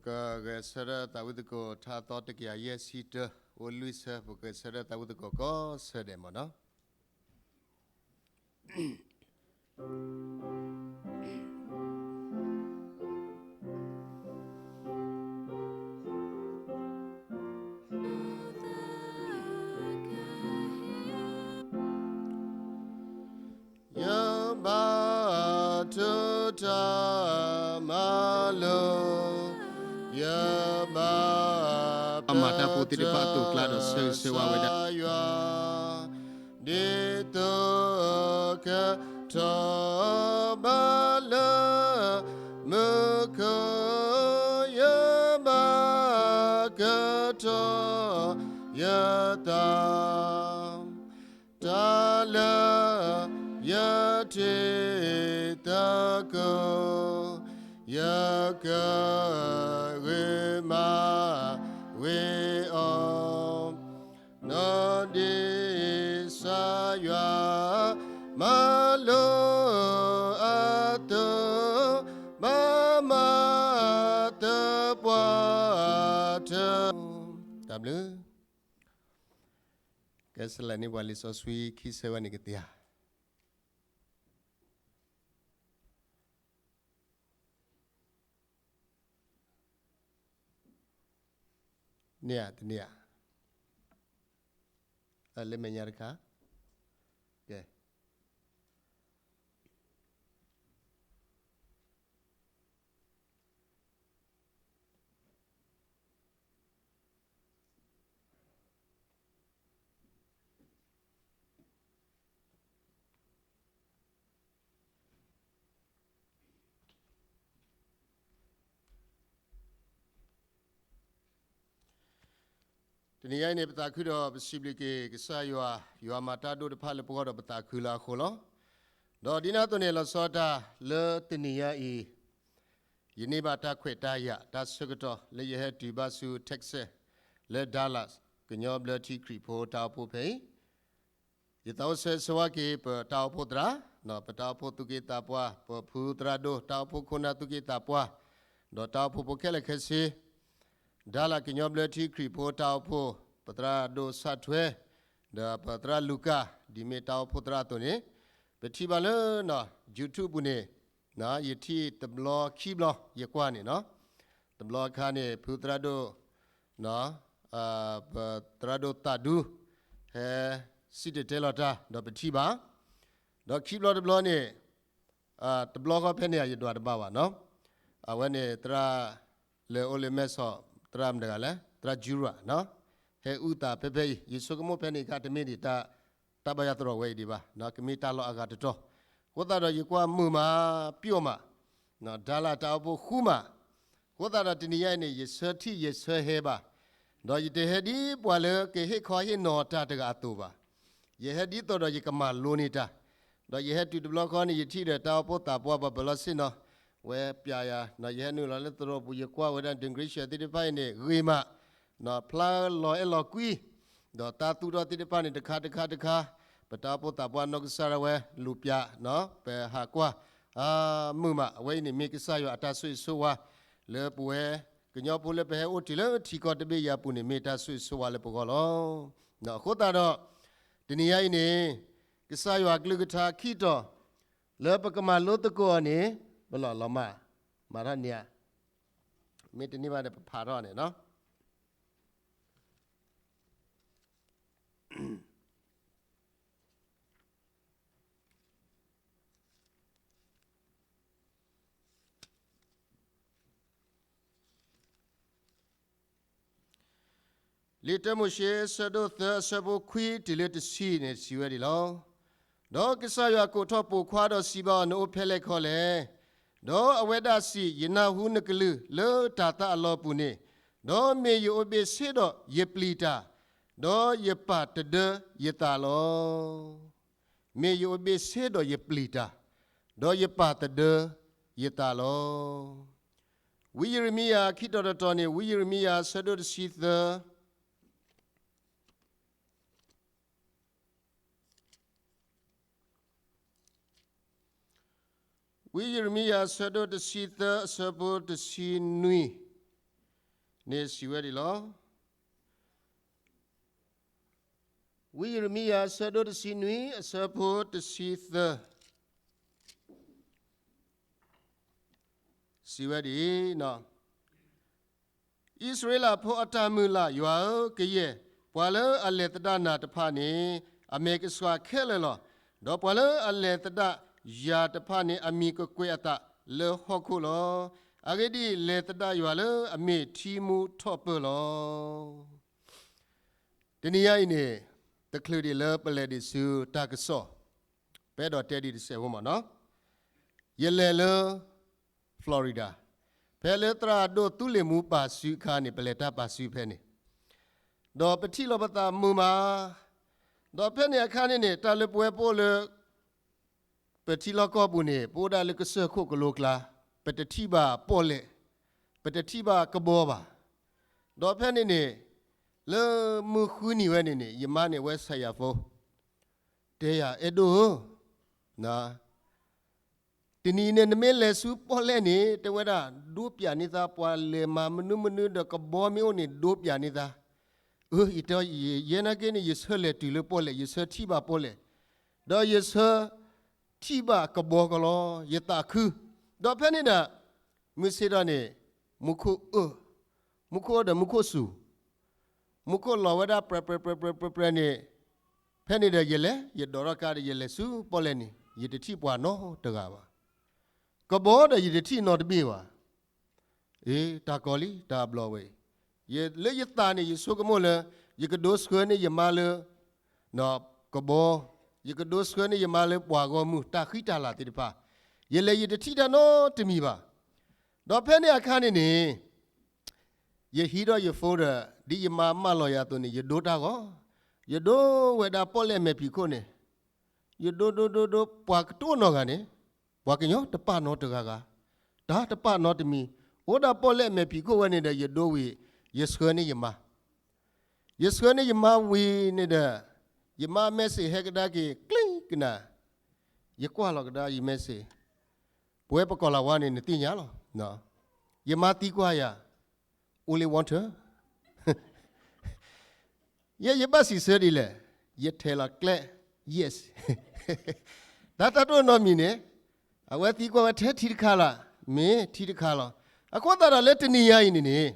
ကဂဲၤဆၢထၢၣ်သးဝံၣ်သကိး ထါသီတကယၤယဲၢ်ဆံတၢ အိၣ်လွံၢ်ဆၢ ပကဂဲၤဆၢထၢၣ်သးဝံၣ်သကိးကိးဆၢဒဲးမ့ၢ်နီၤ. ယဘၣ်ထုးတၢ်မၤလိ, ယဘၣ်ပာ်မၤတၢ်ဖိသ့ၣ်တဖၣ်အသိးအကျါဒီး ဆၢဂ့ၤဆၢဝါဝဲဒၣ် ယွၤ ဒ်သိးကထီၣ်ဘၣ်လၢမူခိၣ်, ယဘၣ်ကထီၣ်ယသး တၢ်လၢယထံၣ်သကိး, ယကဂ့ၤမၤဂ့ၤအီၤ, ဒ်စီၤယွၤမၤလိအသိး, ဘၣ်မၤသပှၢ်တၢၢ်, တၢ်ဘျုး ကဲ ဆဲးလဲၤန့ၢ်ပှၤလံာ်စီဆှံခံဆၢဝဲန့ၣ်ကသ့ဧါ. န့ၢ်ဧါ တန့ၢ်ဧါ. လၢမဲာ်ညါတခါ ကဲ တနံၤအံၤန့ၣ် ပသးခုဒီးပစံးဘျုးက့ၤကစၢ်ယွၤ, ယွၤမၤတၢ်ဒိၣ်တဖၣ်လၢပဂီၢ်ဒီးပသးခုလၢအဃိလီၤ. ဒီးဒ်န့ၣ်အသိးန့ၣ် လီၤဆီဒၣ်တၢ်လၢတနံၤအံၤ ယန့ၢ်ဘၣ်တၢ်ခွဲးတၢ်ယာ်တၢ်ဆၢကတီၢ်လၢယဟဲတုၤဘၣ်ဆူ Texas လၢ Dallas ကညီဘျၢထံခရံာ်ဖိတၢ်အိၣ်ဖှိၣ်ဖဲအံၤ ယသးအိၣ်ဆၢဂ့ၤဆၢဝါက့ၤ ပတၢ်အိၣ်ဖှိၣ်သရၣ်, ပတၢ်အိၣ်ဖှိၣ်သူၣ်က့သးပှၢ်, ပဖုသရၣ်ဒိၣ်, တၢ်အိၣ်ဖှိၣ်ခိၣ်နၢ်သူၣ်က့သးပှၢ်, ဒီးတၢ်အိၣ်ဖှိၣ်ဖိခဲလၢာ်ခဲဆ့, Dallas ကညီဘျၢထံခရံာ်ဖိတၢ်အိၣ်ဖှိၣ်, ပသရၣ်ဒိၣ်စးထွဲ, ဒီးပသရၣ်လူၤကၣ်, ဒ်မ့ၢ်တၢ်အိၣ်ဖှိၣ်သရၣ်အသိးန့ၣ်, ပထံၣ်ဘၣ်လၢ YouTube ပူၤန့ၣ်, ယထံၣ်တဘျီခံဘျီ ယကွၢ်န့ၣ်နီၤ, တဘျီအခါန့ၣ် ဖုသရၣ်ဒိၣ် ပသရၣ်ဒိၣ်သးဒူ ဟဲစံၣ်တဲၤတဲလီၤတၢ် ဒီးပထံၣ်ဘၣ်, ဒီးခံဘျီတဘျီန့ၣ်, တဘျီဃီဖဲန့ၣ် ယဒွးတဘၣ်ဘၣ်နီၤ, အဝဲန့ၣ် သရၣ်လၢအိၣ်လၢမဲၢ်ဆီး သရၣ်မတၤတဂၤလဲၣ် သရၣ်ကၠူရၤနီၤ, ဟဲအုၣ်သးဖဲဖဲအံၤ ယဆိကမိၣ်ဖဲန့ၣ်အခါ တမ့ၢ်ဒံးတၢ် တၢ်ဘါယွၤသရိာ်ဝဲအံၤဒံးဘၣ်, ကမ့ၢ်တၢ်လီၢ်အဂၤတတီၤ, အဃိသတးဒီးယကွၢ်မုာ်မး ပျိာ်မး, Dallas တၢ်အိၣ်ဖှိၣ်ဃူမး, အဃိသတးဒီးတနံၤညါအံၤန့ၣ် ယဆၢထံၣ်ယဆၢဟဲဘၣ်, ဒီးယတဟဲဒ်ပှၤလၢကဟ့ၣ်ခီဟ့ၣ်နီၤတၢ်တဂၤအသိးဘၣ်, ယဟဲဒ်သိးဒီးယကမၤလိန့ၢ်တၢ်, ဒီးယဟဲတုၤတဘျီဃီန့ၣ် ယထံၣ်ဒီးတၢ်အိၣ်ဖှိၣ်သးပှၢ်ပှၤပၢၤလီၢ်ဆ့ၣ်နီၤ, ဝဲပျးယၤ, ယဟဲနုာ်လီၤလၢသရိာ်ပူၤ ယကွၢ်ဝဲဒၣ် decoration သ့ၣ်တဖၣ်အံၤန့ၣ် ဂ့ၤမး, ဖျါလီၤအဲၣ်လီၤကွံ, ဒီးတၢ်သူၣ်ထီၣ်သ့ၣ်တဖၣ်န့ၣ် တခါတခါတခါ, ပတၢ်အိၣ်ဖှိၣ်သးပှၢ်နီၢ်ကစၢ်ဒၣ်ဝဲ လူၤပျး, ပဟးကွၢ်, မုာ်မး အဝဲအံၤန့ၣ်မ့ၢ်ကစၢ်ယွၤအတၢ်ဆိၣ်ဂ့ၤဆိၣ်ဝါ, လၢပဝဲကညီဖိလၢပဟဲအိၣ်တုၤလၢထံကီၢ်တဘ့ၣ်ယၤပူၤန့ၣ် မ့ၢ်တၢ်ဆိၣ်ဂ့ၤဆိၣ်ဝါလၢပဂီၢ်လီၤ. အဃိသတးဒီး တနံၤညါအံၤန့ၣ် ကစၢ်ယွၤကလုၢ်ကထါခံတီၤ လၢပကမၤလိသကိးအီၤန့ၣ် ပလီၢ်လီၤမၢ်, မၤထီၣ်န့ၢ်ဧါ, မ့ၢ်တန့ၢ်ဘၣ်ဒီးပဖးထီၣ်န့ၣ်နီၤ. လံာ်တၢမိၤၡ့ အဆၢဒိၣ်သၢ အဆၢဖိခွံတုၤလၢတဆံန့ၣ် စံးဝဲဒ်လီၤ. ဒီးကစၢ်ယွၤကိးထီၣ်ပိာ်ခွါဒီးစံးဘၣ်အီၤ, နအိၣ်ဖဲလဲၣ်ခီလဲၣ်. ဒီးအဝဲဒၣ်စံး, ယနၢ်ဟူနကလုၢ်လၢတၤသၣ်အလီၢ်ပူၤန့ၣ်, ဒီးမ့ၢ်ယအိၣ်ဘ့ၣ်ဆ့ဒီးယပျံၤတၢ်, ဒီးယပာ်တဒၢယသးလီၤ. မ့ၢ်ယအိၣ်ဘ့ၣ်ဆ့ဒီးယပျံၤတၢ်, ဒီးယပာ်တဒၢယသးလီၤ. ဝံယံးရမံယၤခံတီၤတတီၤန့ၣ် ဝံယံးရမံယၤ အဆၢဒိၣ်တဆံသၢ, ဝံယံးရမံယၤ အဆၢဒိၣ်တဆံသၢ အဆၢဖိတဆံနွံ, န့ၣ်စံးဝဲဒ်လီၤ. ဝံယံးရမံယၤ အဆၢဒိၣ်တဆံနွံ အဆၢဖိတဆံသၢ စံးဝဲဒ်အံၤ, အံၣ်စရ့လးဖိအတၢ်မုၢ်လၢ်, ယွၤဧၢ, ကယဲၢ်ပှၤလၢအလဲၤသဒၣ်နၤတဖၣ်န့ၣ် အမဲာ်ကဆှးခဲလၢာ်လီၤ. ဒီးပှၤလၢအလဲၤသဒၣ်ယၤတဖၣ်န့ၣ် အမံၤကကွဲးအသးလၢဟီၣ်ခိၣ်လီၤ. အဂ့ၢ်ဒ်အံၤ, လဲၤသဒၣ်ယွၤလၢအမ့ၢ်ထံမူထီၣ်ပၢၢ်လီၤ. တနံၤညါအံၤန့ၣ် တချုးဒံးလၢပလဲၤဒံးဆူတၢ်ကစီၣ်, ပအဲၣ်ဒိးတဲဒံးတစဲးဖိမးနီၤ. ယလဲၤလၢ Florida, ဖဲလၢသရၣ်ဒိၣ်သူလ့ၤမူပာ်စုအခါန့ၣ် ပလဲၤတၢ်ပာ်စုဖဲန့ၣ်, ဒီးပထံၣ်လီၤပသးမုာ်မး, ဒီးဖဲန့ၣ်အခါန့ၣ်န့ၣ် တၢ်လၢပဝဲပအိၣ်လၢ ပထံလီၢ်ကီၢ်ပူၤန့ၣ် ပအိၣ်ဒၣ်လၢကစၢၢ်ခိၣ်ကလိကျါ, ပတထံၣ်ဘၣ်ပီၣ်လဲၣ်, ပတထံၣ်ဘၣ်ကဘီဘၣ်. ဒီးဖဲန့ၣ်န့ၣ် လၢမုၢ်ဃုနံၤဝဲန့ၣ်န့ၣ် ယမါန့ၣ်ဝဲဆဲးယၤဖိ, တဲယၤ အဲၣ်ဒိၣ်ဧၢ, တနံၤန့ၣ် နမ့ၢ်လဲၤဆူပီၣ်လဲၣ်န့ၣ် တဲဝဲဒၣ် ဒိပၠးန့ၢ်သး ပှၤလဲၤမၤမနုၤမနုၤဒီးကဘီမ့ၢ်အိၣ်န့ၣ် ဒိပၠးန့ၢ်သး. အၢ ယတဲ ယဲနာ်က့န့ၣ် ယဆၢလဲၤတုၤလၢပီၣ်လဲၣ်, ယဆၢထံၣ်ဘၣ်ပီၣ်လဲၣ်, ဒီးယဆၢထံၣ်ဘၣ်ကဘီကလီ, ယသးခု, ဒီးဖဲန့ၣ်ဒီး မုၢ်ဆ့ၣ်ဒီးန့ၣ် မူခိၣ်အၢၣ်, မူခိၣ်အၢၣ်ဒီးမူခိၣ်စူၤ, မူခိၣ်လီၤဝဲဒၣ်ပြဲးပြဲးပြဲးပြဲးပြဲးန့ၣ်, ဖဲန့ၣ်ဒီးယလဲၤ, ယဒိးထီၣ်ကါဒီးယလဲၤဆူပီၣ်လဲၣ်န့ၣ် ယတထံၣ်ပှၤနီတဂၤဘၣ်. ကဘီဒီးယတထံၣ်နီတဘ့ၣ်ဘၣ်. အ့ တၢ်ကီလံ တၢ်အဘျီဝဲအံၤ, လၢယသးန့ၣ် ယဆိကမိၣ်လၢ ယကဒိဆှၢန့ၢ်ယမါလၢ ကဘီ, ယကဒိဆှၢန့ၢ်ယမါလၢပှၤဂီၢ်မုၢ် တၢ်ဃံတၢ်လၤသ့ၣ်တဖၣ်, ယလဲၤယတထံၣ်တၢ်နီတမံၤဘၣ်. ဒီးဖဲန့ၣ်အခါန့ၣ်န့ၣ် ယဟံးထီၣ်ယ phone ဒီး ဒ်ယမါမၢလီၤယၤအသိးန့ၣ် ယဒိတၢ်ဂီၤ, ယဒိဝဲဒၣ်ပီၣ်လဲၣ်မဲာ်ဖံးခိၣ်န့ၣ်, ယဒိဒိဒိဒိ ပှၤကတိၢ်နီၢ်ဂၤန့ၣ်, ပှၤကညီတပာ်နီတဂၤဂၤ, တၢ်တပာ်နီတမံၤ, အိၣ်ဒၣ်ပီၣ်လဲၣ်မဲာ်ဖံးခိၣ်ဝဲန့ၣ်ဒီး ယဒိဝံၤ ယဆှၢန့ၢ်ယမါ, ယဆှၢန့ၢ်ယမါဝံၤန့ၣ်ဒီး ယမါ message ဟဲကဒါက့ၤ ကျ့ကနၣ်, ယကွၢ်လီၤကဒါယ message, ပဝဲပကီၢ်လၤဝါန့ၣ် နသ့ၣ်ညါလီၤ, ယမါသံကွၢ်ယၤ အိၣ်လ့ water, ယဲယဘၣ်စံးဆၢဒ်လဲၣ်, ယထဲးလီၤကျဲ, yes, တၢ်တၢ်တိၢ်နီတမံၤန့ၣ်, အဝဲသံကွၢ်ဝဲထဲထံတခါလီၤ, မ့ၢ်ထံတခါလီၤ. အဃိသတးဒီးလၢတနံၤညါအံၤန့ၣ်န့ၣ်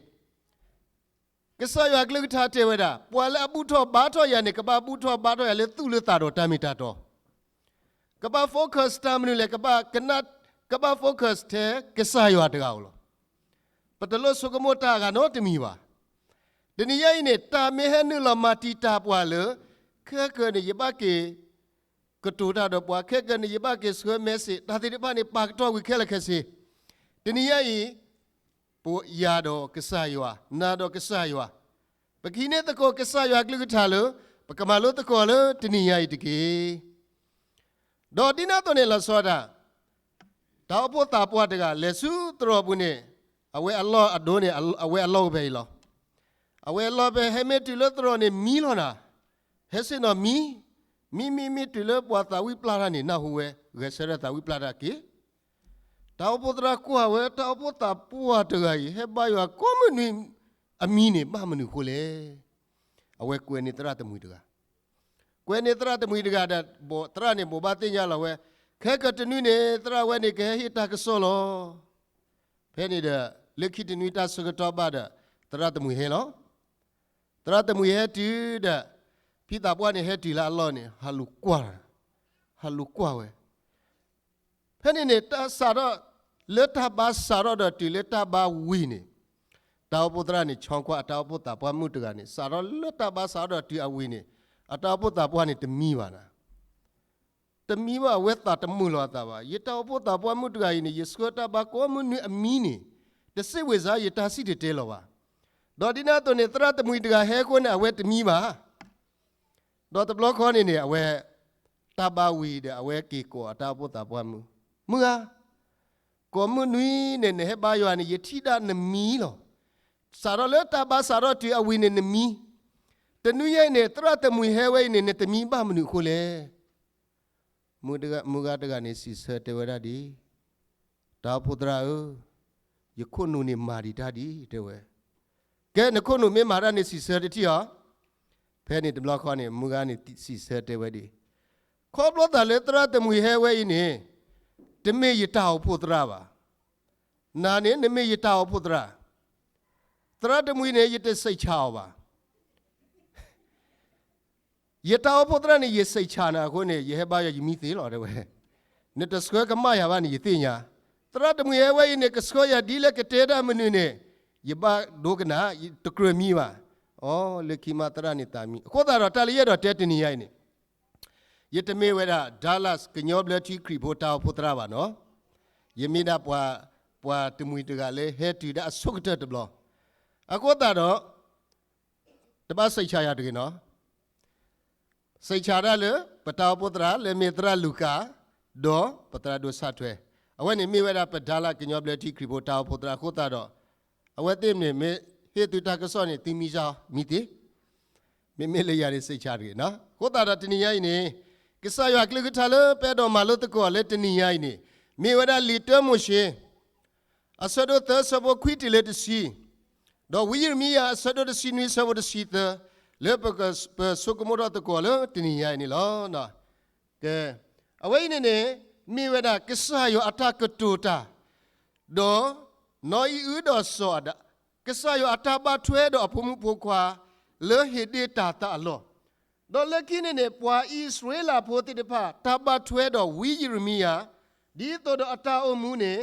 ကစၢ်ယွၤကလုၢ်ကထါတဲဝဲဒၣ် ပှၤလၢအဘူၣ်ထီၣ်ဘါထီၣ်ယၤန့ၣ် ကဘၣ်ဘူၣ်ထီၣ်ဘါထီၣ်ယၤလၢသူၣ်လၢသးဒီးတၢ်မ့ၢ်တၢ်တီ, ကဘၣ် focus တၢ်မနုၤလဲၣ်, ကဘၣ်ကနၣ်, ကဘၣ် focus ထဲကစၢ်ယွၤတဂၤဧိၤလီၤ. ပတလိၣ်ဆိကမိၣ်တၢ်အဂၤနီတမံၤဘၣ်. တနံၤညါအံၤန့ၣ် တၢ်မ့ၢ်ဟဲနုာ်လီၤမၤတံာ်တာ်ပှၤလၢ ခဲကနံၣ်န့ၣ် ယဘၣ်က့ၤကတိၤတၢ်ဒီးပှၤ, ခဲကနံၣ်န့ၣ် ယဘၣ်က့ၤဆှၢ message, တၢ်သ့ၣ်တဖၣ်န့ၣ် ပာ်ကတီၢ်ဝံၤခဲလၢာ်ခဲဆ့. တနံၤညါအံၤ ပယၤဒီးကစၢ်ယွၤ, နၤဒီးကစၢ်ယွၤ, ပကဟံးန့ၢ်သကိးကစၢ်ယွၤကလုၢ်ကထါလၢ ပကမၤလိသကိးလၢတနံၤညါအံၤတက့ၢ်. ဒီးဒ်န့ၣ်အသိးန့ၣ် လီၤဆီဒၣ်တၢ် တၢ်အိၣ်ဖှိၣ်သးပှၢ်တဂၤ လဲၤဆူသရိာ်ပူၤန့ၣ်, အဝဲအလီၢ်အဒိန့ၣ် အဝဲအလီၢ်အိၣ်ဖဲအံၤလီၤ. အဝဲအလီၢ်ဖဲ ဟဲမ့ၢ်တုၤလၢသရိာ်န့ၣ် မံလီၤနၤ, ဟဲဆ့ၣ်နီၤမံ, မံမံမံတုၤလၢပှၤသးဝံၣ်ပျၢ်တၢ်န့ၣ် နၢ်ဟူဝဲ, ဂဲၤဆၢထၢၣ်သးဝံၣ်ပျၢ်တၢ်က့ၤ တၢ်အိၣ်ဖှိၣ်သရၣ်ကွၢ်ဝဲ တၢ်အိၣ်ဖှိၣ်သးပှၢ်တဂၤအံၤ ဟဲဘါယွၤကိးမုၢ်နွံအမံၤန့ၣ် ဘၣ်မနုၤအဃိလဲၣ်. အဝဲကွဲးန့ၢ်သရၣ်တမှံၤတဂၤ, ကွဲးန့ၢ်သရၣ်တမှံၤတဂၤဒီး သရၣ်န့ၣ်ဘိးဘၣ်သ့ၣ်ညါလီၤဝဲ, ခဲကတနွံန့ၣ် သရၣ်ဝဲန့ၣ်ကဟဲဟ့ၣ်တၢ်ကစီၣ်လီၤ. ဖဲန့ၣ်ဒီး လၢခံတနွံတၢ်ဆၢကတီၢ်ဘၣ်ဒီး သရၣ်တမှံၤဟဲလီၤ. သရၣ်တမှံၤဟဲတုၤဒီး ဖံသးပှၢ်န့ၣ်ဟဲတုၤလၢအလီၢ်န့ၣ် ဟးလူၤကွၢ်, ဟးလူၤကွၢ်ဝဲ ဖဲန့ၣ်န့ၣ် တၢ်စးထီၣ်, လၢတၢ်ဘါစးထီၣ်ဒီးတုၤလၢတၢ်ဘါဝံၤန့ၣ်, တၢ်အိၣ်ဖှိၣ်သရၣ်န့ၣ် ဆီကွၢ်အတၢ်အိၣ်ဖှိၣ်သးပှၢ်မုၣ်တဂၤန့ၣ်, စးထီၣ်လၢတၢ်ဘါစးထီၣ်ဒီးတုၤအဝံၤန့ၣ်, အတၢ်အိၣ်ဖှိၣ်သးပှၢ်န့ၣ်တမံဘၣ်နၤ. တမံဘၣ် အဝဲသးတမုာ်လီၤအသးဘၣ်. ယတၢ်အိၣ်ဖှိၣ်သးပှၢ်မုၣ်တဂၤအံၤန့ၣ် ယဆှၢတၢ်ဘါကိးမုၢ်နွံအမံၤန့ၣ်, တစ့ၣ်ဝ့ၤစါယတၢ်စံၣ်တဲၤတဲလီၤဘၣ်. ဒီးဒ်န့ၣ်အသိးန့ၣ် သရၣ်တမှံၤတဂၤဟဲအဃိန့ၣ် အဝဲတမံဘၣ်. ဒီးတဘျီဃီန့ၣ်န့ၣ် အဝဲ တၢ်ဘါဝံၤဒီး အဝဲက့ၤကိးအတၢ်အိၣ်ဖှိၣ်သးပှၢ်မုၣ်, မုၢ်ဧါ, ကိးမုၢ်နွံန့ၣ် နဟဲဘါယွၤန့ၣ် ယထံၣ်ဒၣ်နမံလီၤ. စးထီၣ်လၢတၢ်ဘါစးထီၣ်တုၤအဝံၤန့ၣ်နမံ, တနွံညါအံၤန့ၣ် သရၣ်တမှံၤဟဲဝဲအံၤန့ၣ် နတမံဘၣ်မနုၤအဃိလဲၣ်. မုၢ်ဂၤတဂၤန့ၣ် စံးဆၢတဲဝဲဒၣ်ဒ်အံၤ, တၢ်အိၣ်ဖှိၣ်သရၣ်ဧၢ, ယခိၣ်နူာ်န့ၣ်မၤဒံးတၢ်ဒံး တဲဝဲ. ကဲ နခိၣ်နူာ်မ့ၢ်မၤတၢ်န့ၣ်စံးဆၢတထံၣ်အီၤ. ဖဲန့ၣ်တဘျီဃီန့ၣ် မုၢ်ဂၤန့ၣ်စံးဆၢတဲဝဲဒ်အံၤ, ခီဖျိသးလၢသရၣ်တမှံၤဟဲဝဲအံၤန့ၣ်, တမ့ၢ်ယတၢ်အိၣ်ဖှိၣ်သရၣ်ဘၣ်. နၤန့ၣ် နမ့ၢ်ယတၢ်အိၣ်ဖှိၣ်သရၣ်, သရၣ်တမှံၤန့ၣ် ယတစိတ်ချအီၤဘၣ်. ယတၢ်အိၣ်ဖှိၣ်သရၣ်န့ၣ် ယစိတ်ချနၤအဃိန့ၣ် ယဟဲဘါယွၤယမံသ့လီၤ တဲဝဲ. နတဆှၢကမၣ်ယၤဘၣ်န့ၣ် ယသ့ၣ်ညါ. သရၣ်တမှံၤဟဲဝဲအံၤန့ၣ် ကဆှၢယၤဒ်လဲၣ်ကတဲတၢ်မနုၤန့ၣ်, ယဘၣ်ဒိကနၣ်, တကြၢးမံဘၣ်. အိ လၢခံမးသရၣ်န့ၣ်သးမံ. အဃိသတးဒီး တၢ်လၢယအဲၣ်ဒိးတဲတနံၤညါအံၤန့ၣ်, ယတမ့ၢ်ဝဲဒၣ် Dallas ကညီဘျၢထံခရံာ်ဖိတၢ်အိၣ်ဖှိၣ်သရၣ်ဘၣ်နီၤ. ယမ့ၢ်ဒၣ်ပှၤ, ပှၤတမှံၤတဂၤလၢဟဲတုၤဒၣ်အဆိကတၢၢ်တဘျီ. အဃိသတးဒီး တဘၣ်စိတ်ချယၤတဂ့ၤနီၤ. စိတ်ချတၢ်လၢ ပတၢ်အိၣ်ဖှိၣ်သရၣ်လၢမ့ၢ်သရၣ်လူၤကၣ်, ဒီးပသရၣ်ဒိၣ်ဆၣ်ထွဲ, အဝဲန့ၣ်မ့ၢ်ဝဲဒၣ်ပ Dallas ကညီဘျၢထံခရံာ်ဖိတၢ်အိၣ်ဖှိၣ်သရၣ်အဃိသတးဒီး, အဝဲသ့ၣ်န့ၣ်မ့ၢ်ဟ့ၣ်သုတၢ်ကစီၣ်န့ၣ် သုမံစၢ်အီၤ မံသ့. မ့မ့ၢ်လၢယၤန့ၣ်စိတ်ချတဂ့ၤနီၤ. အဃိသတးဒီးတနံၤညါအံၤန့ၣ်, ကစၢ်ယွၤအကလုၢ်ကထါလၢပအဲၣ်ဒိးမၤလိသကိးအီၤလၢတနံၤညါအံၤန့ၣ်, မ့ၢ်ဝဲဒၣ်လံာ်တၢမိၤၡ့ အဆၢဒိၣ်သၢဆၢဖိခွံတုၤလၢတဆံ, ဒီးဝံယံးရမံယၤအဆၢဒိၣ်တဆံနွံဆၢဖိတဆံသၢ, လၢပကပၢၤဆိကမိၣ်ထီၣ်သကိးလၢတနံၤညါအံၤန့ၣ်လီၤ. ကဲ, အဝဲအံၤန့ၣ်န့ၣ်, မ့ၢ်ဝဲဒၣ်ကစၢ်ယွၤအတၢ်ကတိၤတၢ်, ဒီးနီၢ်အံၣ်အုဒီးစီၤအၤဒၣ်, ကစၢ်ယွၤအတၢ်ဘၣ်ထွဲဒီးအဖိမုၣ်ဖိခွါ, လၢဟ့ၣ်ဒ့ၣ်တၤသၣ်အလီၢ်, ဒီးလၢခံန့ၣ်န့ၣ် ပှၤအံၣ်စရ့လးဖိသ့ၣ်တဖၣ် တၢ်ဘၣ်ထွဲဒီးဝံယံးရမံယၤ, ဒ်သိးဒီးအတၢ်အိၣ်မူန့ၣ်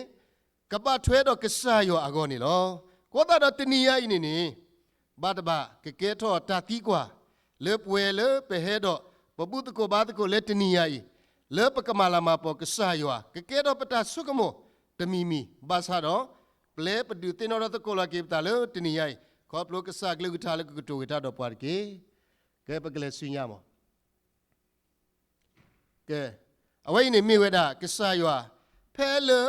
ကဘၣ်ထွဲဒီးကစၢ်ယွၤအဂီၢ်န့ၣ်လီၤ. အဃိသတးဒီးတနံၤညါအံၤန့ၣ်န့ၣ်, ဘၣ်တဘၣ်ကကဲထီၣ်တၢ်သံကွၢ်, လၢပှဲၤလၢပဟဲဒီး, ပဘူၣ်သကိးဘါသကိးလၢတနံၤညါအံၤ, လၢပကမၤလၤမၤပိာ်ကစၢ်ယွၤ ကကဲထီၣ်ပတၢ်ဆိကမိၣ်တမံၤမံၤ, ဘၣ်ဆၣ်ဒီး, ပျဲပဒုးသ့ၣ်နီၣ်ထီၣ်သကိးလီၤက့ၤပသးလၢတနံၤညါအံၤ, ခီဖျိကစၢ်အကလုၢ်ကထါလၢကကတိၤက့ၤတၢ်ဒီးပှၤတက့ၢ်. ကဲပကလဲၤဆူညါမး ကဲ, အဝဲအံၤန့ၣ်မ့ၢ်ဝဲဒၣ်ကစၢ်ယွၤ, ဖဲလၢ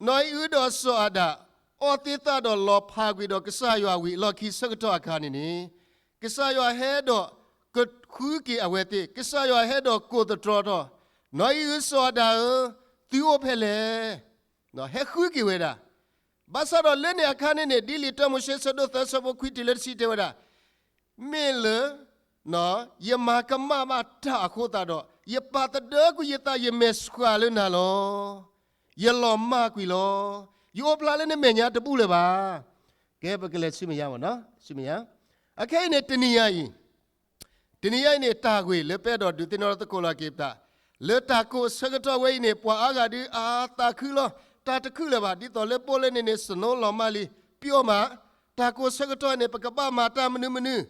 နီၢ်အံၣ်အုဒီးစီၤအၤဒၣ်, အီသံသးဒီးလီၤဖးကွံာ်ဒီးကစၢ်ယွၤဝံၤအလီၢ်ခံဆၢကတီၢ်အခါန့ၣ်န့ၣ်, ကစၢ်ယွၤဟဲဒီးကဃုက့ၤအဝဲသ့ၣ်, ကစၢ်ယွၤဟဲဒီးကိးသတြီထီၣ်, နီၢ်အံၣ်အုစီၤအၤဒၣ်ဧၢ, သုအိၣ်ဖဲလဲၣ်, ဟဲဃုက့ၤဝဲဒၣ် ဘၣ်ဆၣ်ဒီးလၢန့ၣ်အခါန့ၣ်န့ၣ် ဒ်လံာ်တၢမိၤၡ့ဆၢဒိၣ်သၢဆၢဖိခွံတုၤလၢတဆံတဲဝဲဒၣ်, မ့ၢ်လၢ ယမၤကမၣ်ဘၣ်တၢ်အဃိသတးဒီး, ယပာ်သဒၢကွံာ်ယသးယမဲာ်ဆှးလၢနၤလီၤ. ယလီၤမၢ်ကွံာ်လီၤ. ယအိၣ်ဖျါလၢနမဲာ်ညါတဘူၣ်လၢၤဘၣ်. ကဲပကလဲၤဆူမဲာ်ညါမးနီၤ, ဆူမဲာ်ညါ, အခဲအံၤန့ၣ် တနံၤညါအံၤ တနံၤညါအံၤန့ၣ် တၢ်ဂ့ၢ်လၢပအဲၣ်ဒိးဒုးသ့ၣ်နီၣ်ထီၣ်သကိးလီၤက့ၤပသး, လၢတၢ်ကိးဆၢကတီၢ်ဝဲအံၤန့ၣ် ပှၤအါဂၤဒုးအသးခုလီၤ. တၢ်တခုလၢၤဘၣ်, ဒ်သိးလၢဘိၣ်လၢန့ၣ်န့ၣ် စနိလီၤမၢ်လံ, ပျီမး, တၢ်ကိးဆၢကတီၢ်န့ၣ် ပကဘၣ်မၤတၢ်မနုၤမနုၤ,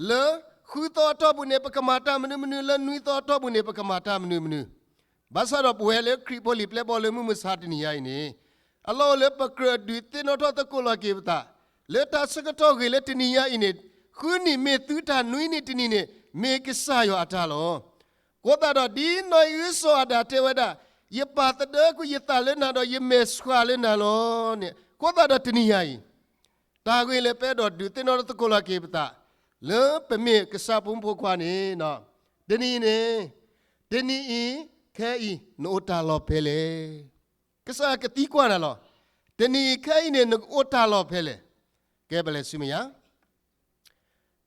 လၢဃုသီအတီၢ်ပူၤန့ၣ် ပကမၤတၢ်မနုၤမနုၤ, လၢနွံသီအတီၢ်ပူၤန့ၣ် ပကမၤတၢ်မနုၤမနုၤ. ဘၣ်ဆၣ်ဒီးပဝဲလၢခရံာ်ဖိလံၤပျဲၢ်ဘီၣ်လၢမုၢ်မဆါတနံၤညါအံၤန့ၣ်, အလီၢ်အိၣ်လၢပကြၢးဒုးသ့ၣ်နီၣ်ထီၣ်သကိးလီၤက့ၤပသး, လၢတၢ်ဆၢကတီၢ်ဂ့ၤလၢတနံၤညါအံၤန့ၣ်, ဃုနံၤမ့ၢ်သုတၢ်, နွံနံၤတနံၤန့ၣ် မ့ၢ်ကစၢ်ယွၤအတၢ်လီၤ. အဃိသတးဒီးဒ်နီၢ်အံၣ်အုစီၤအၤဒၣ်တဲဝဲဒၣ်, ယပာ်သဒၢကွံာ်ယသးလၢနၤဒီးယမဲာ်ဆှးလၢနၤလီၤန့ၣ်, အဃိသတးဒီးတနံၤညါအံၤ တၢ်ဂ့ၢ်လၢပအဲၣ်ဒိးဒုးသ့ၣ်နီၣ်ထီၣ်သကိးလီၤက့ၤပသး, လၢပမ့ၢ်ကစၢ်ဖိမုၣ်ဖိခွါန့ၣ်, တနံၤအံၤန့ၣ်, တနံၤအံၤ, ခဲအံၤ, နအိၣ်တၢ်လီၢ်ဖဲလဲၣ်. ကစၢ်ကသံကွၢ်နၤလီၤ. တနံၤအံၤခဲအံၤန့ၣ် နကအိၣ်တၢ်လီၢ်ဖဲလဲၣ်. ကဲပလဲၤဆူမဲာ်ညါ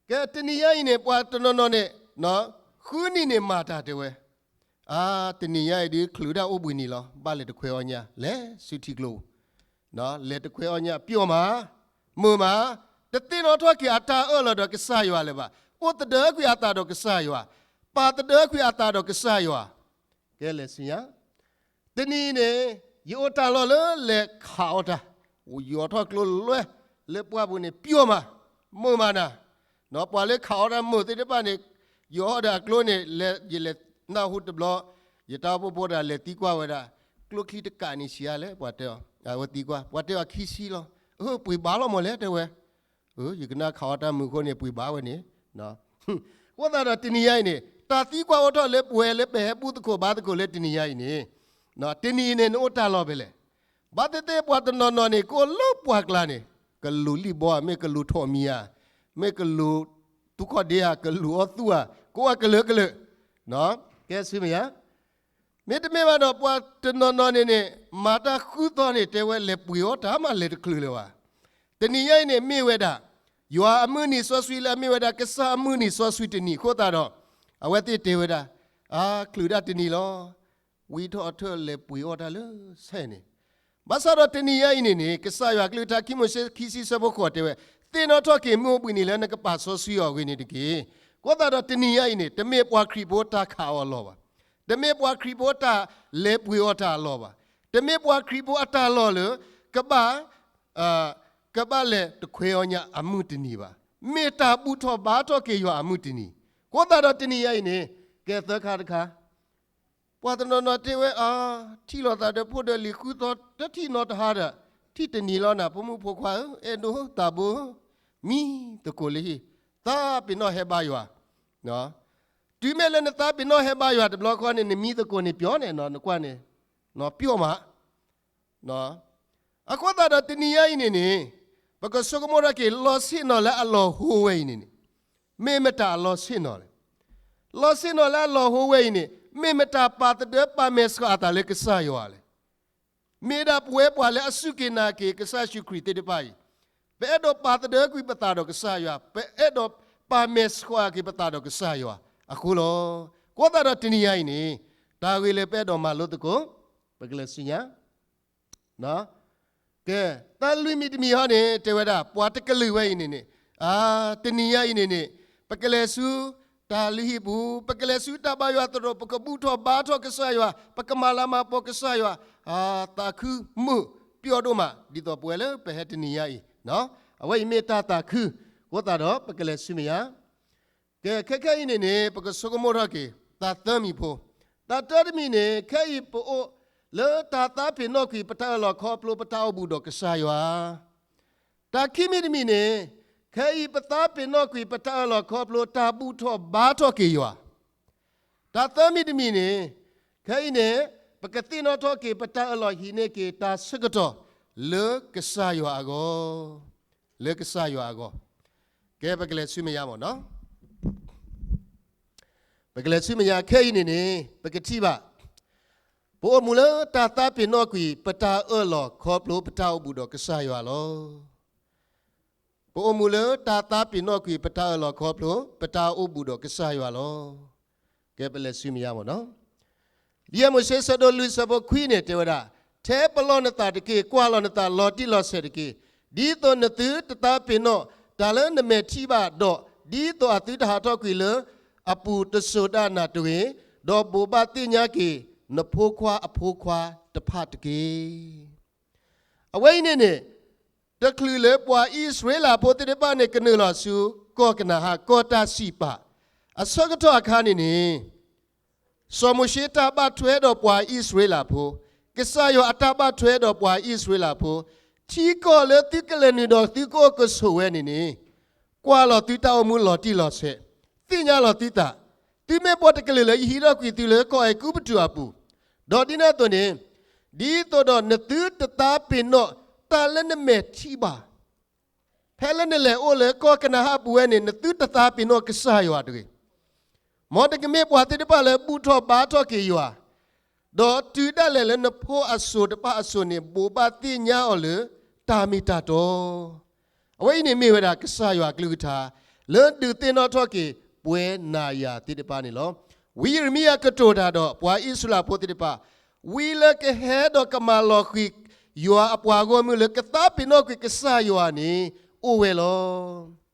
ကဲတနံၤညါအံၤန့ၣ် ပှၤတနီၤနီၤန့ၣ်, ဃုနံၤန့ၣ်မၤတၢ်တဲဝဲ, အါ, တနံၤညါအံၤဒုးချုးဒၣ်အိၣ်ဘှံးနံၤလီၤ, ဘၣ်လဲၤတခွဲအီၣ်ညၣ်, လဲၤဆူထံကျိပူၤ, လဲၤတခွဲအီၣ်ညၣ် ပျီမး, မုာ်မး, တသ့ၣ်နီၣ်ထီၣ်က့ၤအတၢ်အၢၣ်လီၤဒီးကစၢ်ယွၤလၢၤဘၣ်, အိၣ်သဒၢကွံာ်အသးဒီးကစၢ်ယွၤ, ပာ်သဒၢကွံာ်အသးဒီးကစၢ်ယွၤ, ကဲလဲၤဆူညါ တနံၤအံၤန့ၣ်, ယအိၣ်တၢ်လီၢ်လၢလဲၤခးအီၣ်တၢ်, ယီၤထီၣ်ကျိလွဲ, လၢပှၢ်ပူၤန့ၣ် ပျီမး, မုာ်မးနၤ, ပှၤလၢခးအီၣ်တၢ်မုာ်သ့ၣ်တဖၣ်န့ၣ်, ယီၤအီၣ်ဒီးအကျိန့ၣ်, ယလဲၤနၢ်ဟူတဘျီ, ယတၢ်အိၣ်ဖှိၣ်ဖိတဂၤလဲၤသံကွၢ်ဝဲဒၣ်, ကျိချံတကးန့ၣ်ဆံးအါလဲၣ်, ပှၤတဲအီၤ, အဝဲသံကွၢ်, ပှၤတဲအီၤခံဆံလီၤ, အၢ ပှ့ၤဘၣ်လီၤမးလဲၣ်တဲဝဲ, အၢ ယကနၣ်ခးအီၣ်တၢ်မုာ်အဃိန့ၣ် ပှ့ၤဘၣ်ဝဲန့ၣ် အဃိသတးဒီးတနံၤညါအံၤန့ၣ် တၢ်သံကွၢ်အိၣ်ထီၣ်လၢပဝဲလၢပဟဲဘူၣ်သကိးဘါသကိးလၢတနံၤညါအံၤန့ၣ်, တနံၤအံၤန့ၣ် နအိၣ်တၢ်လီၢ်ဖဲလဲၣ်. ဘၣ်သ့ၣ်သ့ၣ်ပှၤတနီၤနီၤန့ၣ် ကအိၣ်လၢပှၢ်ကျါန့ၣ်, ကလူၤလံၣ်ဘီဧါ, မ့ၢ်ကလူၤထိးမံၤဧါ, မ့ၢ်ကလူၤသူခီၣ်ဒ့ဧါ, ကလူၤအီၣ်သူဧါ, ကအိၣ်ဝဲကလုာ်ကလုာ်, ကဲဆူမဲာ်ညါ မ့တမ့ၢ်ဘၣ်ဒီး ပှၤတနီၤနီၤန့ၣ်န့ၣ် မၤတၢ်ဃုသီန့ၣ် တဲဝဲလဲၤပှ့ၤအီၣ်တၢ်မးလဲၤတချုးလၢၤဘၣ်. တနံၤညါအံၤန့ၣ် မ့ၢ်ဝဲဒၣ် ယွၤအမုၢ်နံၤစီဆှံလၢအမ့ၢ်ဝဲဒၣ်ကစၢ်အမုၢ်နံၤစီဆှံတနံၤအဃိသတးဒီး, အဝဲသ့ၣ်တဲဝဲဒၣ်, အါ ချုးဒၣ်တနံၤလီၤ, ဝံထီၣ်အထၢၣ်လဲၤပှ့ၤအီၣ်တၢ်လၢဆဲန့ၣ်, ဘၣ်ဆၣ်ဒီးတနံၤညါအံၤန့ၣ်န့ၣ် ကစၢ်ယွၤကလုၢ်ကထါခံမိၤၡ့ခံဆံဆၢဖိဃိးတဲဝဲ, သ့ၣ်နီၣ်ထီၣ်က့ၤမုၢ်အိၣ်ဘှံးနံၤလၢနကပာ်စီဆှံအီၤအဂ့ၢ်န့ၣ်တက့ၢ်. အဃိသတးဒီးတနံၤညါအံၤန့ၣ် တမ့ၢ်ပှၤခရံာ်ဖိတၢ်ခးအီၤအလီၢ်ဘၣ်. တမ့ၢ်ပှၤခရံာ်ဖိအတၢ်လဲၤပှ့ၤအီၤတၢ်အလီၢ်ဘၣ်. တမ့ၢ်ပှၤခရံာ်ဖိအတၢ်လီၢ်လၢ ကဘၣ် ကဘၣ်လဲၤတခွဲအီၤညါအမုၢ်တနံၤဘၣ်. မ့ၢ်တၢ်ဘူၣ်ထီၣ်ဘါထီၣ်က့ၤယွၤအမုၢ်တနံၤ. အဃိသတးဒီးတနံၤညါအံၤန့ၣ် ကဲသၢခါတခါ, ပှၤတနီၤနီၤတဲဝဲအါ, ထံၣ်လိာ်သးဒီးဖိဒီးလံၤဃုသီ တထံၣ်နီတဟါဒီး, ထံၣ်တနံၤလီၤနၤ ဖိမုၣ်ဖိခွါဧၢ, အဲၣ်ဒိးသးဘိ, မံသကိးလၢဟံၣ်, သးပ့ၤနီၣ်ဟဲဘါယွၤ တုၤမ့ၢ်လၢနသးပ့ၤနီၣ်ဟဲဘါယွၤတဘျီဃီန့ၣ် နမံသကိးန့ၣ်ပျီန့ၣ် နကွၢ်န့ၣ်, ပျီမး. အဃိသတးဒီးတနံၤညါအံၤန့ၣ်န့ၣ်, ပကဆိကမိၣ်ထီၣ်က့ၤ လီဆ့ၣ်နီၤလၢအလီၤဟိဝဲအံၤန့ၣ်န့ၣ်, မ့ၢ်မတၤအလီဆ့ၣ်နီၤလဲၣ်. လီဆ့ၣ်နီၤလၢအလီၤဟိဝဲအံၤန့ၣ် မ့ၢ်မတၤပာ်သဒၢပာ်မဲာ်ဆှးအသးလၢကစၢ်ယွၤလဲၣ်. မ့ၢ်ဒၣ်ပဝဲပှၤလၢအစူၢ်က့ၤနာ်က့ၤကစၢ်ယ့ၣ်ၡူးခရံာ်သ့ၣ်တဖၣ်အံၤ, ပအဲၣ်ဒိးပာ်သဒၢကွံာ်ပသးဒီးကစၢ်ယွၤ, ပအဲၣ်ဒိးပာ်မဲာ်ဆှးက့ၤပသးဒီးကစၢ်ယွၤအဃိလီၤ. အဃိသတးဒီးတနံၤညါအံၤန့ၣ်, တၢ်ဂ့ၢ်လၢပအဲၣ်ဒိးမၤလိသကိး, ပကလဲၤဆူညါ ကဲ, တၢ်လွံၢ်မံၤတမံၤဟီန့ၣ် တဲဝဲဒၣ် ပှၤတကလုာ်ဝဲအံၤန့ၣ်န့ၣ်, တနံၤညါအံၤန့ၣ်န့ၣ်, ပကလဲၤဆူတၢ်လုၢ်ဟံၣ်ပူၤ, ပကလဲၤဆူတၢ်ဘါယွၤသရိာ်, ပကဘူၣ်ထီၣ်ဘါထီၣ်ကစၢ်ယွၤ, ပကမၤလၤမၤပိာ်ကစၢ်ယွၤ, သးခုမုာ်ပျီဒိၣ်မး ဒ်သိးပဝဲလၢပဟဲတနံၤညါအံၤ, အဝဲအံၤမ့ၢ်တၢ်သးခု, အဃိသတးဒီးပကလဲၤဆူမဲာ်ညါ ကဲ, ခဲခဲအံၤန့ၣ်န့ၣ် ပကဆိကမိၣ်ထီၣ်က့ၤ တၢ်သၢမံၤဖိ, တၢ်တၢတမံၤန့ၣ် ခဲအံၤပအိၣ်လၢတၢ်သးပ့ၤနီၣ်ကွံာ် ပတၢ်အၢၣ်လီၤခီဖျိ ပတၢ်အိၣ်ဘူးဒီးကစၢ်ယွၤ, တၢ်ခံမံၤတမံၤန့ၣ်, ခဲအံၤပသးပ့ၤနီၣ်ကွံာ် ပတၢ်အၢၣ်လီၤခီဖျိ တၢ်ဘူၣ်ထီၣ်ဘါထီၣ်က့ၤယွၤ, တၢ်သၢမံၤတမံၤန့ၣ်, ခဲအံၤန့ၣ်, ပကသ့ၣ်နီၣ်ထီၣ်က့ၤ ပတၢ်အၢၣ်လီၤဟံးန့ၢ်က့ၤတၢ်ဆၢကတီၢ် လၢကစၢ်ယွၤအဂီၢ်, လၢကစၢ်ယွၤအဂီၢ်, ကဲ ပကလဲၤဆူမဲာ်ညါမ့ၢ်နီၤ ပကလဲၤဆူမဲာ်ညါခဲအံၤန့ၣ်န့ၣ် ပကထံၣ်ဘၣ်, ပအိၣ်မူလၢတၢ်သးပ့ၤနီၣ်ကွံာ် ပတၢ်အၢၣ်လီၤခီဖျိ ပတၢ်အိၣ်ဘူးဒီးကစၢ်ယွၤလီၤ. ပအိၣ်မူလၢတၢ်သးပ့ၤနီၣ်ကွံာ် ပတၢ်အၢၣ်လီၤခီဖျိ ပတၢ်အိၣ်ဘူးဒီးကစၢ်ယွၤလီၤ. ကဲ ပလဲၤဆူမဲာ်ညါမ့ၢ်နီၤ ဒ်မိၤၡ့ဆၢဒိၣ်လွံၢ်ဆၢဖိခွံန့ၣ် တဲဝဲဒၣ်, ထဲပလီၢ်နသးတက့ၢ်, ကွၢ်လီၤနသးလီၤတံၢ်လီၤဆဲးတက့ၢ်, ဒ်သိးနသုတသးပ့ၤနီၣ်တၢ်လၢနမဲာ်ထံၣ်ဘၣ်ဒီး, ဒ်သိးအသုတဟးထီၣ်ကွံာ်လၢအပူၤတစိၤဒၣ်နၤတဂ့ၤ, ဒီးဘိးဘၣ်သ့ၣ်ညါက့ၤနဖိခွါအဖိခွါတဖၣ်တက့ၢ်. အဝဲအံၤန့ၣ်န့ၣ်, တချုးလၢပှၤအံၣ်စရ့လးဖိသ့ၣ်တဖၣ်န့ၣ် ကနုာ်လီၤဆူကီၢ်ကနၤအၣ် ကီၢ်တၢ်စံးပာ် အဆၢကတီၢ်အခါန့ၣ်န့ၣ်, စီၤမိၤၡ့တၢ်ဘၣ်ထွဲဒီးပှၤအံၣ်စရ့လးဖိ, ကစၢ်ယွၤအတၢ်ဘၣ်ထွဲဒီးပှၤအံၣ်စရ့လးဖိ, ထံကီၢ်လၢသုကလဲၤနုာ်ဒီးသုကအိၣ်ကဆိးဝဲန့ၣ်န့ၣ်, ကွၢ်လီၤသုတၢ်အိၣ်မူလီၤတံၢ်လီၤဆဲး, သ့ၣ်ညါလီၤသုသး, သုမ့ၢ်ပှၤတကလုာ်လၢယဟံးထီၣ်ကွံာ်သုလၢကီၢ်အဲၤကူပတူးအပူၤ, ဒီးဒ်န့ၣ်အသိးန့ၣ်, ဒ်သိးဒီးနသုတသးပ့ၤနီၣ်တၢ်လၢနမဲာ်ထံၣ်ဘၣ် ဖဲလၢနလဲၤအိၣ်လၢကီၢ်ကနၤအၣ်ပူၤဝဲန့ၣ် နသုတသးပ့ၤနီၣ်ကစၢ်ယွၤတဂ့ၤ. မ်နကမ့ၢ်ပှၤသ့ၣ်တဖၣ်လၢဘူၣ်ထီၣ်ဘါထီၣ်က့ၤယွၤ, ဒီးတုၤဒၣ်လဲာ်လၢနဖိအစိၤတဖၣ်အစိၤန့ၣ် ဘိးဘၣ်သ့ၣ်ညါအီၤလၢတၢ်မ့ၢ်တၢ်တီ အဝဲအံၤန့ၣ်မ့ၢ်ဝဲဒၣ်ကစၢ်ယွၤအကလုၢ်ကထါ လၢဒုးသ့ၣ်နီၣ်ထီၣ်က့ၤပှၤနၤယၤသ့ၣ်တဖၣ်န့ၣ်လီၤ. ဝံယံးရမံယၤကတိၤတၢ်ဒီးပှၤအံၣ်စရ့လးဖိသ့ၣ်တဖၣ်, ဝံလၢကဟဲဒီးကမၤလီၤဃံၤယွၤအပှၤဂီၢ်မုၢ်လၢကသးပ့ၤနီၣ်ကွံာ်ကစၢ်ယွၤန့ၣ် အိၣ်ဝဲလီၤ.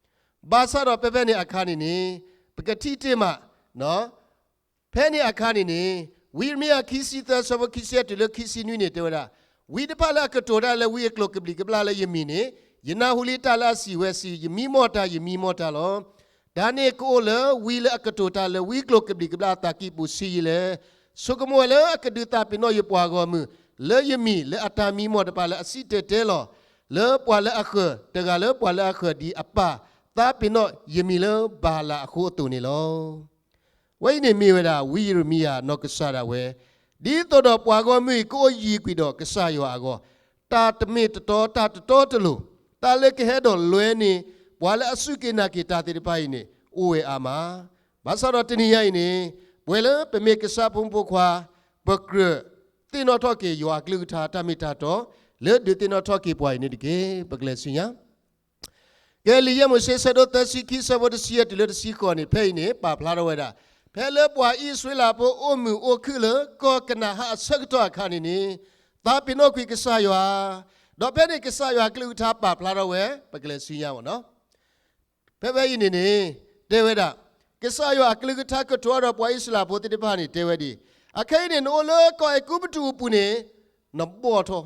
ဘၣ်ဆၣ်ဒီးဖဲဖဲန့ၣ်အခါန့ၣ်န့ၣ်, ပကထံၣ်တ့ၢ်မး ဖဲန့ၣ်အခါန့ၣ်န့ၣ်, ဝံယံးရမံယၤခံဆံသၢဆၢဖိခံဆံယဲၢ်တုၤလၢခံဆံနွံန့ၣ် တဲဝဲဒၣ်, ဝံတဖၣ်လၢအကတိၤတၢ်လၢဝံအကျိာ်ကဘျံးကဘျၣ်လၢယမံၤန့ၣ်, ယနၢ်ဟူလံတၢ်လၢအစံးဝဲစံး, ယမံမီၢ်တၢ်, ယမံမီၢ်တၢ်လီၤ. တၢ်န့ၣ်ကအိၣ်လၢဝံလၢအကတိၤတၢ်လၢဝံကျိာ်ကဘျံးကဘျၣ်အသးကံၢ်ပူၤဆံးယံာ်လဲၣ်. ဆိကမိၣ်ဝဲလၢအကဒုးသးပ့ၤနီၣ်ယပှၤဂီၢ်မုၢ် လၢယမံၤလၢအတၢ်မံမီၢ်တဖၣ်လၢအစံၣ်တဲၤတဲလီၤ လၢပှၤလၢအဃၢၤ, တဂၤလၢပှၤလၢအဃၢၤဒ်အပၢ်သးပ့ၤနီၣ်ယမံၤလၢဘၤလးအဃိအသိးန့ၣ်လီၤ. ဝဲအံၤန့ၣ်မ့ၢ်ဝဲဒၣ်ဝံယံးရမံယၤနီၢ်ကစၢ်ဒၣ်ဝဲ, ဒ်သိးဒီးပှၤဂီၢ်မုၢ်အံၤကအိၣ်ယံၤကွံာ်ဒီးကစၢ်ယွၤအဂီၢ်, တၢ်တမ့ၢ်တတီတၢ်တတီတလိၤ, တၢ်လၢကဟဲဒီးလွဲန့ၢ် ပှၤလၢအစူၢ်က့ၤနာ်က့ၤတၢ်သ့ၣ်တဖၣ်အံၤန့ၣ် အိၣ်ဝဲအါမး. ဘၣ်ဆၣ်ဒီးတနံၤညါအံၤန့ၣ်, ပဝဲလၢပမ့ၢ်ကစၢ်ဖိမုၣ်ဖိခွါ, ပကြၢးသ့ၣ်နီၣ်ထီၣ်က့ၤယွၤအကလုၢ်ကထါတၢ်မ့ၢ်တၢ်တီ, လၢဒုးသ့ၣ်နီၣ်ထီၣ်က့ၤပှၤအံၤန့ၣ်တက့ၢ်. ပကလဲၤဆူညါ ကဲ လံာ်ယဲၢ်မိၤၡ့ ဆၢဒိၣ်သၢဆံခံ ဆၢဖိတဆံယဲၢ်တုၤလၢတဆံဃိးန့ၣ် ဖဲအံၤန့ၣ် ပာ်ဖျါထီၣ်ဝဲဒၣ် ဖဲလၢပှၤအံၣ်စရ့လးဖိအိၣ်မုာ်အိၣ်ခုၣ်လၢကီၢ်ကနၤအၣ်အဆၢကတီၢ်အခါန့ၣ်န့ၣ် သးပ့ၤနီၣ်ကွံာ်ကစၢ်ယွၤ, ဒီးဖဲန့ၣ်ကစၢ်ယွၤအကလုၢ်ကထါပာ်ဖျါထီၣ်ဝဲ ပကလဲၤဆူညါမ့ၢ်နီၤ ဖဲဖဲအံၤန့ၣ်န့ၣ် တဲဝဲဒၣ် ကစၢ်ယွၤအကလုၢ်ကထါကတိၤဒီးပှၤအံၣ်စရ့လးဖိသ့ၣ်တဖၣ်န့ၣ် တဲဝဲဒ်အံၤ, အခဲအံၤန့ၣ် နအိၣ်လၢကီၢ်အဲၤကူပတူးအပူၤန့ၣ် နဘီၣ်ထီၣ်,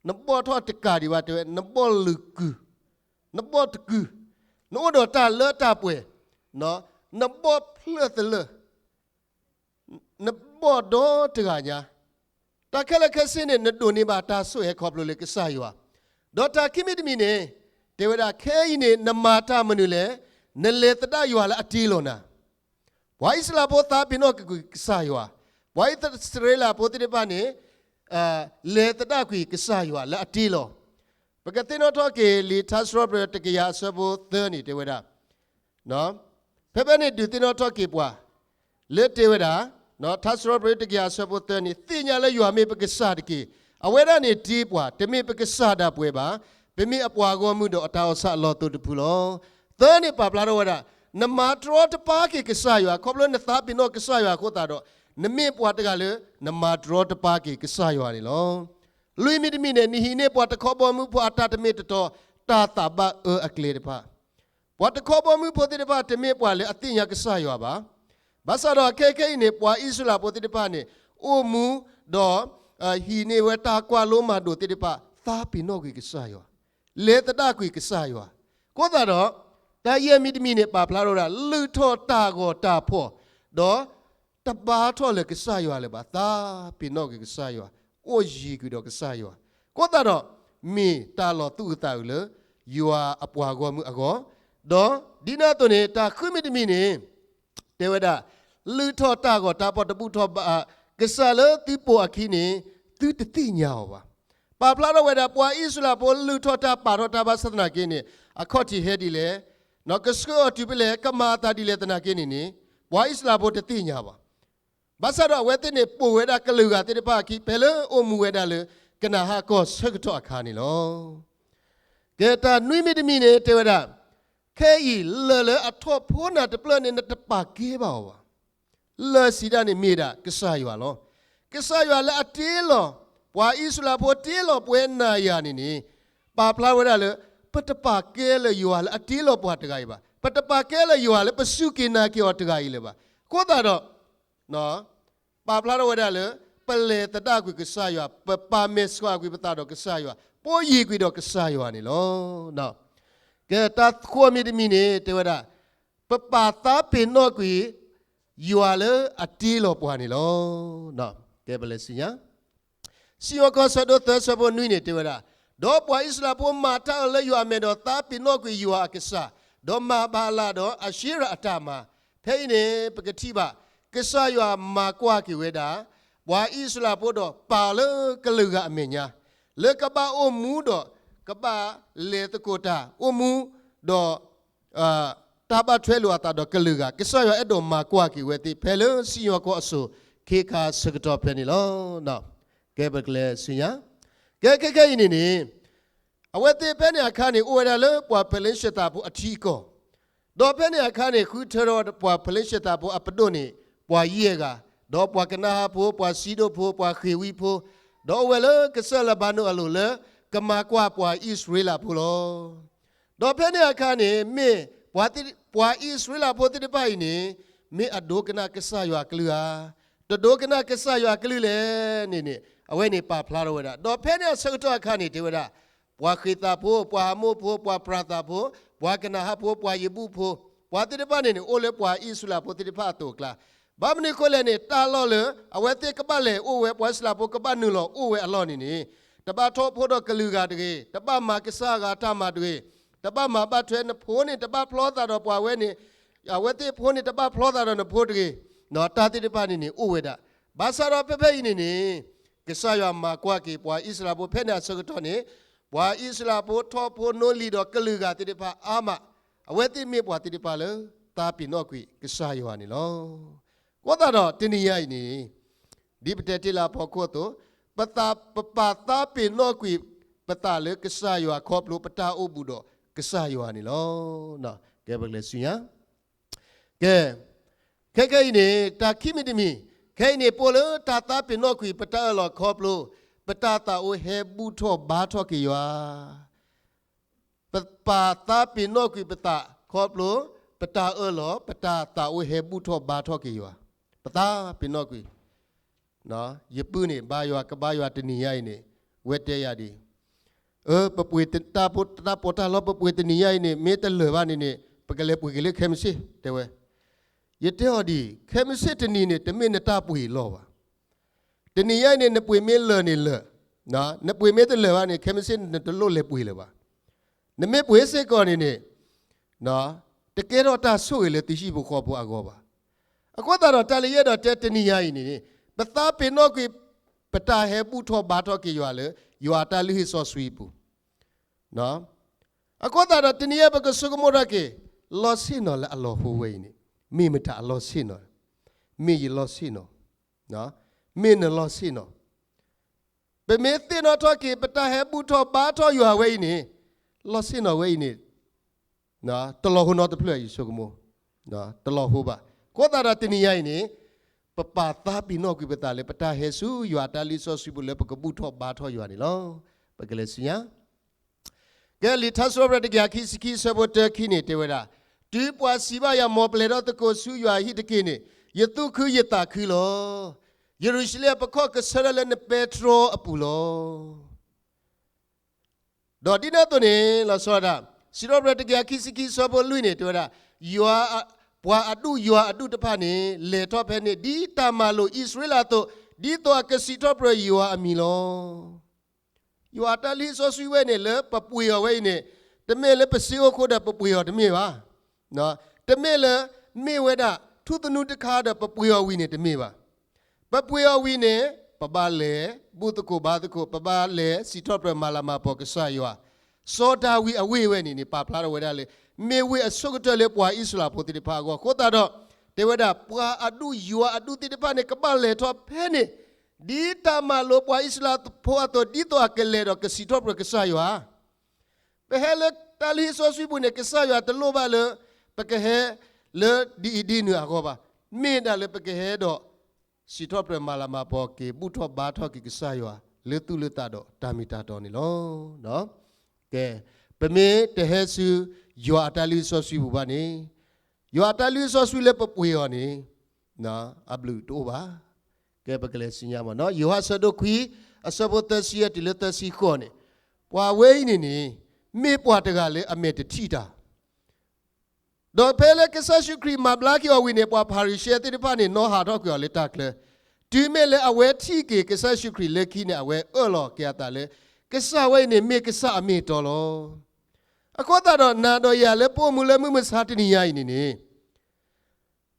နဘီၣ်ထီၣ်တကးဒံးဘၣ် တဲဝဲ နဘီၣ်လုာ်ကုာ်, နဘီၣ်တကုာ်, နအိၣ်ဒီးတၢ်လၢတၢ်ပှဲၤ, နဘီၣ်ဖျၢၣ်သလၢၣ် နဘီၣ်ဒီတဂၤညါ, တၢ်ခဲလၢာ်ခဲဆ့န့ၣ် နဒိးန့ၢ်ဘၣ်တၢ်ဆိၣ်ဂ့ၤခီဖျိလၢကစၢ်ယွၤ, ဒီးတၢ်ခံမံၤတမံၤန့ၣ် တဲဝဲဒၣ် ခဲအံၤန့ၣ် နမၤတၢ်မနုၤလဲၣ်, နလဲၤသဒၣ်ယွၤလၢအတ့လီၤနၤ, ပှၤအံၣ်စရ့လးဖိသးပ့ၤနီၣ်ကွံာ်ကစၢ်ယွၤ, ပှၤအံၣ်စရ့လးဖိသ့ၣ်တဖၣ်န့ၣ် လဲၤသဒၣ်ကွံာ်ကစၢ်ယွၤလၢအတ့လီၤ, ပကသ့ၣ်နီၣ်ထီၣ်က့ၤလံာ်ထါစံးထီၣ်ပတြၢၤတကယၤအဆၢဖိသၢန့ၣ် တဲဝဲဒၣ် ဖဲဖဲန့ၣ်ဒုးသ့ၣ်နီၣ်ထီၣ်က့ၤပှၤ လၢတဲဝဲဒၣ် ထါစံးထီၣ်ပတြၢၤတကယၤအဆၢဖိသၢန့ၣ် သ့ၣ်ညါလၢယွၤမ့ၢ်ပကစၢ်တက့ၢ်. အဝဲဒၣ်န့ၣ်တ့ပှၤ, တမ့ၢ်ပကစၢ်ဒၣ်ပှဲၤဘၣ်. ပမ့ၢ်အပှၤဂီၢ်မုၢ်ဒီးအတၢ်အီၣ်ဆၣ်အလီၢ်သိတဖုလီၤ. သၢန့ၣ်ပာ်ဖျါထီၣ်ဝဲဒၣ် နမၤတရီတပါက့ၤကစၢ်ယွၤ, ခီဖျိနသးပ့ၤနီၣ်ကစၢ်ယွၤအဃိသတးဒီး နမ့ၢ်ပှၤတဂၤလၢ နမၤတရီတပါက့ၤကစၢ်ယွၤန့ၣ်လီၤ. လွံၢ်မံၤတမံၤန့ၣ် နဟံးန့ၢ်ပှၤတခီဘီမုၢ်ဖိအတၢ်တမ့ၢ်တတီ တၢ်သးဘၣ်အၢအကျဲတဖၣ် ပှၤတခီဘီမုၢ်ဖိသ့ၣ်တဖၣ် တမ့ၢ်ပှၤလၢအသ့ၣ်ညါကစၢ်ယွၤဘၣ်. ဘၣ်ဆၣ်ဒီးခဲခဲအံၤန့ၣ် ပှၤအံၣ်စရ့လးဖိသ့ၣ်တဖၣ်န့ၣ် အိၣ်မူဒီး ဟံးန့ၢ်ဝဲတၢ်ကွၢ်လိမၤဒိးသ့ၣ်တဖၣ် သးပ့ၤနီၣ်ကွံာ်ကစၢ်ယွၤ, လဲၤသဒၣ်ကွံာ်ကစၢ်ယွၤ. အဃိသတးဒီး တၢ်ယဲၢ်မံၤတမံၤန့ၣ် ပာ်ဖျါထီၣ်ဝဲဒၣ် လုၢ်ထီၣ်တၢ်ဂီၤတၢ်ဖီၣ်, ဒီးတဘါထီၣ်လၢကစၢ်ယွၤလၢၤဘၣ်, သးပ့ၤနီၣ်ကွံာ်ကစၢ်ယွၤ, အိၣ်ယံၤကွံာ်ဒီးကစၢ်ယွၤ. အဃိသတးဒီး မ့ၢ်တၢ်လီၤသူၣ်အုးသးအုးလၢ ယွၤအပှၤဂီၢ်မုၢ်အဂီၢ်, ဒီးဒ်န့ၣ်အသိးန့ၣ် တၢ်ဃုမံၤတမံၤန့ၣ် တဲဝဲဒၣ် လုၢ်ထီၣ်တၢ်ဂီၤတၢ်ဖီၣ်တဘူၣ်ထီၣ်ဘး ကစၢ်လၢသုပိာ်အခံန့ၣ် သုတသ့ၣ်ညါအီၤဘၣ်. ပာ်ဖျါထီၣ်ဝဲဒၣ် ပှၤအံၣ်စရ့လးဖိလုၢ်ထီၣ်တၢ်ပာ်ထီၣ်တၢ်ဘၣ်ဆၣ်သနာ်က့န့ၣ် အခီၣ်ထံးဟဲဒ်လဲၣ်, ကဆှၢအီၤတုၤဖဲလဲၣ်, ကမၤအသးဒ်လဲၣ်သနာ်က့န့ၣ်န့ၣ် ပှၤအံၣ်စရ့လးဖိတသ့ၣ်ညါဘၣ်. ဘၣ်ဆၣ်ဒီးအဝဲသ့ၣ်န့ၣ် ပိာ်ဝဲဒၣ်ကလုာ်ဂၤသ့ၣ်တဖၣ်အခံ ဖဲလၢအိၣ်မူဝဲဒၣ်လၢ ကနၤအၣ်ကီၢ်ဆၢကတီၢ်အခါန့ၣ်လီၤ. ကဲ တၢ်နွံမံၤတမံၤန့ၣ် တဲဝဲဒၣ် ခဲအံၤ လၢၢ်လၢအထီၣ်ဖိနၤတဖျၢၣ်န့ၣ် နတပာ်ကဲဘၣ်အီၤဘၣ်. လၢၢ်စံးဒၣ်န့ၣ်မ့ၢ်ဒၣ်ကစၢ်ယွၤလီၤ. ကစၢ်ယွၤလၢအတ့လီၤ ပှၤအံၣ်စရ့လးဖိတ့လီၤပှၤနၤယၤန့ၣ်န့ၣ် ပာ်ဖျါဝဲဒၣ်လၢ ပတပာ်ကဲလၢယွၤလၢအတ့လီၤပှၤတဂၤအံၤဘၣ်. ပတပာ်ကဲလၢယွၤလၢပစူၢ်က့ၤနာ်က့ၤအီၤတဂၤအံၤလၢၤဘၣ်. အဃိသတးဒီး ပာ်ဖျါထီၣ်ဝဲဒၣ်လၢ ပလဲၤသဒၣ်ကွံာ်ကစၢ်ယွၤ, ပပာ်မဲာ်ဆှးကွံာ်ပသးဒီးကစၢ်ယွၤ, ပအိၣ်ယံၤကွံာ်ဒီးကစၢ်ယွၤန့ၣ်လီၤ. ကဲ တၢ်ဃိးမံၤတမံၤန့ၣ် တဲဝဲဒၣ် ပပာ်သးပ့ၤနီၣ်ကွံာ် ယွၤလၢအတ့လီၤပှၤန့ၣ်လီၤ. ကဲ ပလဲၤဆူညါ စံၣ်ညီၣ်ကွီၢ်ဆၢဒိၣ်သၢဆၢဖိနွံန့ၣ် တဲဝဲဒၣ်, ဒီးပှၤအံၣ်စရ့လးဖိမၤတၢ်အၢလၢယွၤအမဲာ်ဒီးသးပ့ၤနီၣ်ကွံာ်ယွၤအကစၢ်, ဒီးမၤဘၤအလးဒီးအၤၡ့ရၤအတၢ်မၤ, ဖဲအံၤန့ၣ် ပကထံၣ်ဘၣ် ကစၢ်ယွၤမၤကွၢ်က့ၤဝဲဒၣ် ပှၤအံၣ်စရ့လးဖိဒီးပာ်အီၤလၢကလုာ်ဂၤအမဲာ်ညါ, လၢကဘၣ်အိၣ်မူဒီး ကဘၣ်လဲၤသကိးတၢ် အိၣ်မူဒီး တၢ်ဘၣ်ထွဲလိာ်အသးဒီးကလုာ်ဂၤ, ကစၢ်ယွၤအဲၣ်ဒိးမၤကွၢ်က့ၤဝဲသ့ၣ် ဖဲလၢစံၣ်ညီၣ်ကွီၢ်အစိၤခ့ခါဆၢကတီၢ်ဖဲန့ၣ်လီၤ. ကဲ ပကလဲၤဆူညါ, ကဲ ခဲခဲအံၤန့ၣ်န့ၣ် အဝဲသ့ၣ်ဖဲန့ၣ်အခါန့ၣ် အိၣ်ဝဲဒၣ်လၢပှၤဖလ့ၡသးဖိအထံအကီၢ်, ဒီးဖဲန့ၣ်အခါန့ၣ် ဃုထၢထီၣ်ပှၤဖလ့ၡသးဖိအပဒိၣ်န့ၣ် ပှၤယဲၢ်ဂၤ, ဒီးပှၤကနၤအၣ်ဖိ, ပှၤစံဒိၣ်ဖိ, ပှၤဃ့ၤဝံဖိ, ဒီးအိၣ်ဝဲလၢကစၢၢ်လဘၤနိၣ်အလိၤလၢ ကမၤကွၢ်ပှၤအံၣ်စရ့လးဖိလီၤ. ဒီးဖဲန့ၣ်အခါန့ၣ် မ့ၢ်ပှၤအံၣ်စရ့လးဖိသ့ၣ်တဖၣ်အံၤန့ၣ် မ့ၢ်အဒိကနၣ်ကစၢ်ယွၤအကလုၢ်ဧါ, တဒိကနၣ်ကစၢ်ယွၤအကလုၢ်လဲၣ်န့ၣ်န့ၣ် အဝဲန့ၣ်ပာ်ဖျါထီၣ်ဝဲဒၣ်. ဒီးဖဲန့ၣ်အဆၢကတီၢ်အခါန့ၣ် တဲဝဲဒၣ် ပှၤဃ့ၤသးဖိ, ပှၤဟးမိၣ်ဖိ, ပှၤပြၤသးဖိ, ပှၤကနၤအၣ်ဖိ, ပှၤယဘူၣ်ဖိ, ပှၤသ့ၣ်တဖၣ်န့ၣ်န့ၣ် အိၣ်လၢပှၤအံၣ်စရ့လးဖိသ့ၣ်တဖၣ်အသိးအကျါ, ဘၣ်မနုၤအဃိလဲၣ်န့ၣ် တၢ်လီၢ်လၢ အဝဲသ့ၣ်ကဘၣ်လဲၤအိၣ်ဝဲ ပှၤအံၣ်စရ့လးဖိကဘၣ်နုာ်လီၤအိၣ်ဝဲအလီၢ်န့ၣ်န့ၣ် တဘၣ်ထီၣ်ဖိဒီးကလုာ်ဂၤတဂ့ၤ, တဘၣ်မၤကစၢ်အဂၤတၢ်မၤတဂ့ၤ, တဘၣ်မၤဘၣ်ထွဲနဖိန့ၣ် တဘၣ်ဖျီသးဒီးပှၤဝဲန့ၣ်, အဝဲသ့ၣ်ဖိန့ၣ် တဘၣ်ဖျီသးဒီးနဖိတဂ့ၤ, တၢ်သ့ၣ်တဖၣ်န့ၣ်န့ၣ် အိၣ်ဝဲဒၣ်. ဘၣ်ဆၣ်ဒီးဖဲဖဲအံၤန့ၣ်န့ၣ် ကစၢ်ယွၤမၤကွၢ်က့ၤပှၤအံၣ်စရ့လးဖိဖဲန့ၣ်အဆၢကတီၢ်န့ၣ် ပှၤအံၣ်စရ့လးဖိထီၣ်ဖိနီလံၤဒီးကလုာ်ဂၤသ့ၣ်တဖၣ်အါမး, အဝဲသ့ၣ်မ့ၢ်ပှၤသ့ၣ်တဖၣ်လၢ သးပ့ၤနီၣ်ကွံာ်ကစၢ်ယွၤန့ၣ်လီၤ. အဃိသတးဒီးတနံၤညါအံၤန့ၣ် ဒ်ပတဲတ့ၢ်လၢအဖီခိၣ်အသိး, ပသးပပာ်သးပ့ၤနီၣ်ကွံာ်ပသးလၢကစၢ်ယွၤခီဖျိပတၢ်အိၣ်ဘူးဒီး ကစၢ်ယွၤန့ၣ်လီၤ. ကဲပကလဲၤဆူညါ, ကဲ, ခဲခဲအံၤန့ၣ် တၢ်ခံမံၤတမံၤ, ခဲအံၤန့ၣ် ပအိၣ်လၢတၢ်သးပ့ၤနီၣ်ကွံာ် ပတၢ်အၢၣ်လီၤခီဖျိ, ပတၢ်သးအိၣ်ဟဲဘူၣ်ထီၣ်ဘါထီၣ်က့ၤယွၤ ပပာ်သးပ့ၤနီၣ်ကွံာ်ပသးခီဖျိ, ပတၢ်အၢၣ်လီၤ, ပတၢ်သးအိၣ်ဟဲဘူၣ်ထီၣ်ဘါထီၣ်က့ၤယွၤ, ပသးပ့ၤနီၣ်ကွံာ်, ယပုၢ်န့ၣ် ဘါယွၤကဘါယွၤတနံၤညါအံၤန့ၣ်, ဝဲတဲယၤဒ်အံၤ, ပပှ့ၤတၢ်, တၢ်ပီးတၢ်လီပပှ့ၤတနံၤညါအံၤန့ၣ် မ့ၢ်တလၢာ်ဘၣ်န့ၣ်န့ၣ် ပကလဲၤပှ့ၤက့ၤလၢခဲမုၢ်ဆ့ၣ် တဲဝဲ. ယတဲအီၤဒ်အံၤ, ခဲမုၢ်ဆ့ၣ်တနံၤန့ၣ် တမ့ၢ်နတၢ်ပှ့ၤအလီၢ်ဘၣ်. တနံၤညါအံၤန့ၣ် နပှ့ၤမ့ၢ်လၢာ်န့ၣ်လၢာ်, နပှ့ၤမ့ၢ်တလၢာ်ဘၣ်န့ၣ် ခဲမုၢ်ဆ့ၣ်နတလိၣ်လဲၤပှ့ၤလၢၤဘၣ်. နမ့ၢ်ပှ့ၤစ့ၢ်ကီးန့ၣ်န့ၣ် တကဲထီၣ်တၢ်ဆိၣ်ဂ့ၤလၢသုဟံၣ်ဖိဃီဖိအဂီၢ်ဘၣ်. အဃိသတးဒီး တၢ်လၢယအဲၣ်ဒိးတဲတနံၤညါအံၤန့ၣ်န့ၣ်, ပသးပ့ၤနီၣ်ကွံာ် ပတၢ်ဟဲဘူၣ်ထီၣ်ဘါထီၣ်က့ၤယွၤလၢ ယွၤအတၢ်လုၢ်ဟံၣ်စီဆှံအပူၤ, အဃိသတးဒီး တနံၤညါပကဆိကမိၣ်ထီၣ်က့ၤ လီၢ်ဆ့ၣ်နီၤလၢအလီၢ်ဖိဝဲအံၤန့ၣ် မ့ၢ်မတၤအလီၢ်ဆ့ၣ်နီၤ, မ့ၢ်ယလီၢ်ဆ့ၣ်နီၤ, မ့ၢ်နလီၢ်ဆ့ၣ်နီၤ. ပမ့ၢ်သ့ၣ်နီၣ်ထီၣ်က့ၤ ပတၢ်ဟဲဘူၣ်ထီၣ်ဘါထီၣ်ယွၤဝဲအံၤန့ၣ်, လီၢ်ဆ့ၣ်နီၤဝဲအံၤန့ၣ် တလီၤဟိနီတဖျၢၣ် ယဆိကမိၣ်, တလီၤဟိဘၣ်. အဃိသတးဒီးတနံၤညါအံၤန့ၣ်, ပပာ်သးပ့ၤနီၣ်ကွံာ်ပသးလၢ ပတၢ်ဟဲဆူယွၤအတၢ်လုၢ်စီဆှံပူၤလၢပကဘူၣ်ထီၣ်ဘါထီၣ်ယွၤန့ၣ်လီၤ. ပကလဲၤဆူညါ ကဲလံာ်ထါစံးထီၣ်ပတြၢၤတကယၤခံဆံခံအဆၢဖိတၢခံန့ၣ် တဲဝဲဒၣ်, တုၤပှၤစံးဘၣ်ယၤ မ်ပလဲၤထီၣ်သကိးဆူယွၤအဟံၣ်တက့ၢ်န့ၣ်, ယသူၣ်ခုယသးခုလီၤ. ယရူၤၡလ့ၣ် ပခီၣ်ကဆၢထၢၣ်လၢနပဲတြီအပူၤလီၤ. ဒီးဒ်န့ၣ်အသိးန့ၣ် လီၤဆီဒၣ်တၢ်, စံးထီၣ်ပတြၢၤတကယၤခံဆံခံအဆၢဖိလွံၢ်န့ၣ် တဲဝဲဒၣ်, ယွၤ, ပှၤအဒူၣ်ယွၤအဒူၣ်တဖၣ်န့ၣ် လဲၤထီၣ်ဖဲန့ၣ် ဒ်တၢ်မၤလိာ်အံၣ်စရ့လးအသိး, ဒ်သိးအကစံးထီၣ်ပတြၢၤယွၤအမံၤလီၤ. ယွၤအတၢ်လုၢ်ဟံၣ်စီဆှံဝဲန့ၣ် လၢပပှ့ၤအီၤဝဲအံၤန့ၣ်, တမ့ၢ်လၢပစ့အိၣ်ခိၣ်ဒီးပပှ့ၤအီၤတမ့ၢ်ဘၣ်. တမ့ၢ်လၢ မ့ၢ်ဝဲဒၣ်ထူသနူတခါဒီးပပှ့ၤအီၤဝံၤန့ၣ်တမ့ၢ်ဘၣ်. ပပှ့ၤအီၤဝံၤန့ၣ် ပဘၣ်လဲၤဘူၣ်သကိးဘါသကိး, ပဘၣ်လဲၤစံးထီၣ်ပတြၢၤမၤလၤမၤကပီၤကစၢ်ယွၤ. စီၤဒၤဝံးအဝ့ၢ်ဝဲန့ၣ်န့ၣ် ပာ်ဖျါထီၣ်ဝဲဒၣ်လၢ မ့ၢ်ဝ့ၢ်အဆိကတၢၢ်လၢပှၤအံၣ်စရ့လးဖိသ့ၣ်တဖၣ်အဂီၢ်. အဃိသတးဒီး တဲဝဲဒၣ် ပှၤအဒူၣ်ယွၤအဒူၣ်သ့ၣ်တဖၣ်န့ၣ် ကဘၣ်လဲၤထီၣ်ဖဲန့ၣ် ဒ်တၢ်မၤလိာ်ပှၤအံၣ်စရ့လးဖိအသိး, ဒ်သိးအကလဲၤဒီးကစံးထီၣ်ပတြၢၤကစၢ်ယွၤ ပဟဲလၢတၢ်လုၢ်ဟံၣ်စီဆှံပူၤန့ၣ် ကစၢ်ယွၤတလိၣ်ဘၣ်လၢ ပကဟဲလၢဒ်အံၤဒ်နုၤအဂီၢ်ဘၣ်. မ့ၢ်ဒၣ်လၢပကဟဲဒီး စံးထီၣ်ပတြၢၤမၤလၤမၤကပီၤက့ၤ ဘူၣ်ထီၣ်ဘါထီၣ်က့ၤကစၢ်ယွၤ လၢသူၣ်လၢသးဒီးတၢ်မ့ၢ်တၢ်တီန့ၣ်လီၤ. ကဲ, ပမ့ၢ်တဟဲဆူ ယွၤအတၢ်လုၢ်ဟံၣ်စီဆှံပူၤဘၣ်န့ၣ်, ယွၤအတၢ်လုၢ်ဟံၣ်စီဆှံလၢပပှ့ၤအီၤန့ၣ် အဘျုးတအိၣ်ဘၣ်. ကဲပကလဲၤဆူညါမး, ယိၤဟၣ်အဆၢဒိၣ်ခွံ အဆၢဖိသၢဆံယဲၢ်တုၤလၢသၢဆံဃိးန့ၣ်, ပှၤဝဲအံၤန့ၣ်န့ၣ် မ့ၢ်ပှၤတဂၤလၢအမဲာ်တထံၣ်တၢ် ဒီးဖဲလၢကစၢ်ယ့ၣ်ၡူးခရံာ်မၤဘျါက့ၤအီၤဝံၤန့ၣ် ပှၤဖၤရံၤၡဲသ့ၣ်တဖၣ်န့ၣ် နီၣ်ဟးထီၣ်ကွံာ်အီၤလၢတၢ်ချၢ, တုၤမ့ၢ်လၢအဝဲထံၣ်က့ၤကစၢ်ယ့ၣ်ၡူးခရံာ်လၢခံန့ၣ် အဝဲအၢၣ်လီၤက့ၤအသးလၢ ကစၢ်ဝဲအံၤန့ၣ် မ့ၢ်ကစၢ်အမ့ၢ်အတီလီၤ. အဃိသတးဒီး နၤဒီးယၤလၢပအိၣ်မူလၢမုၢ်မဆါတနံၤညါအံၤန့ၣ်န့ၣ်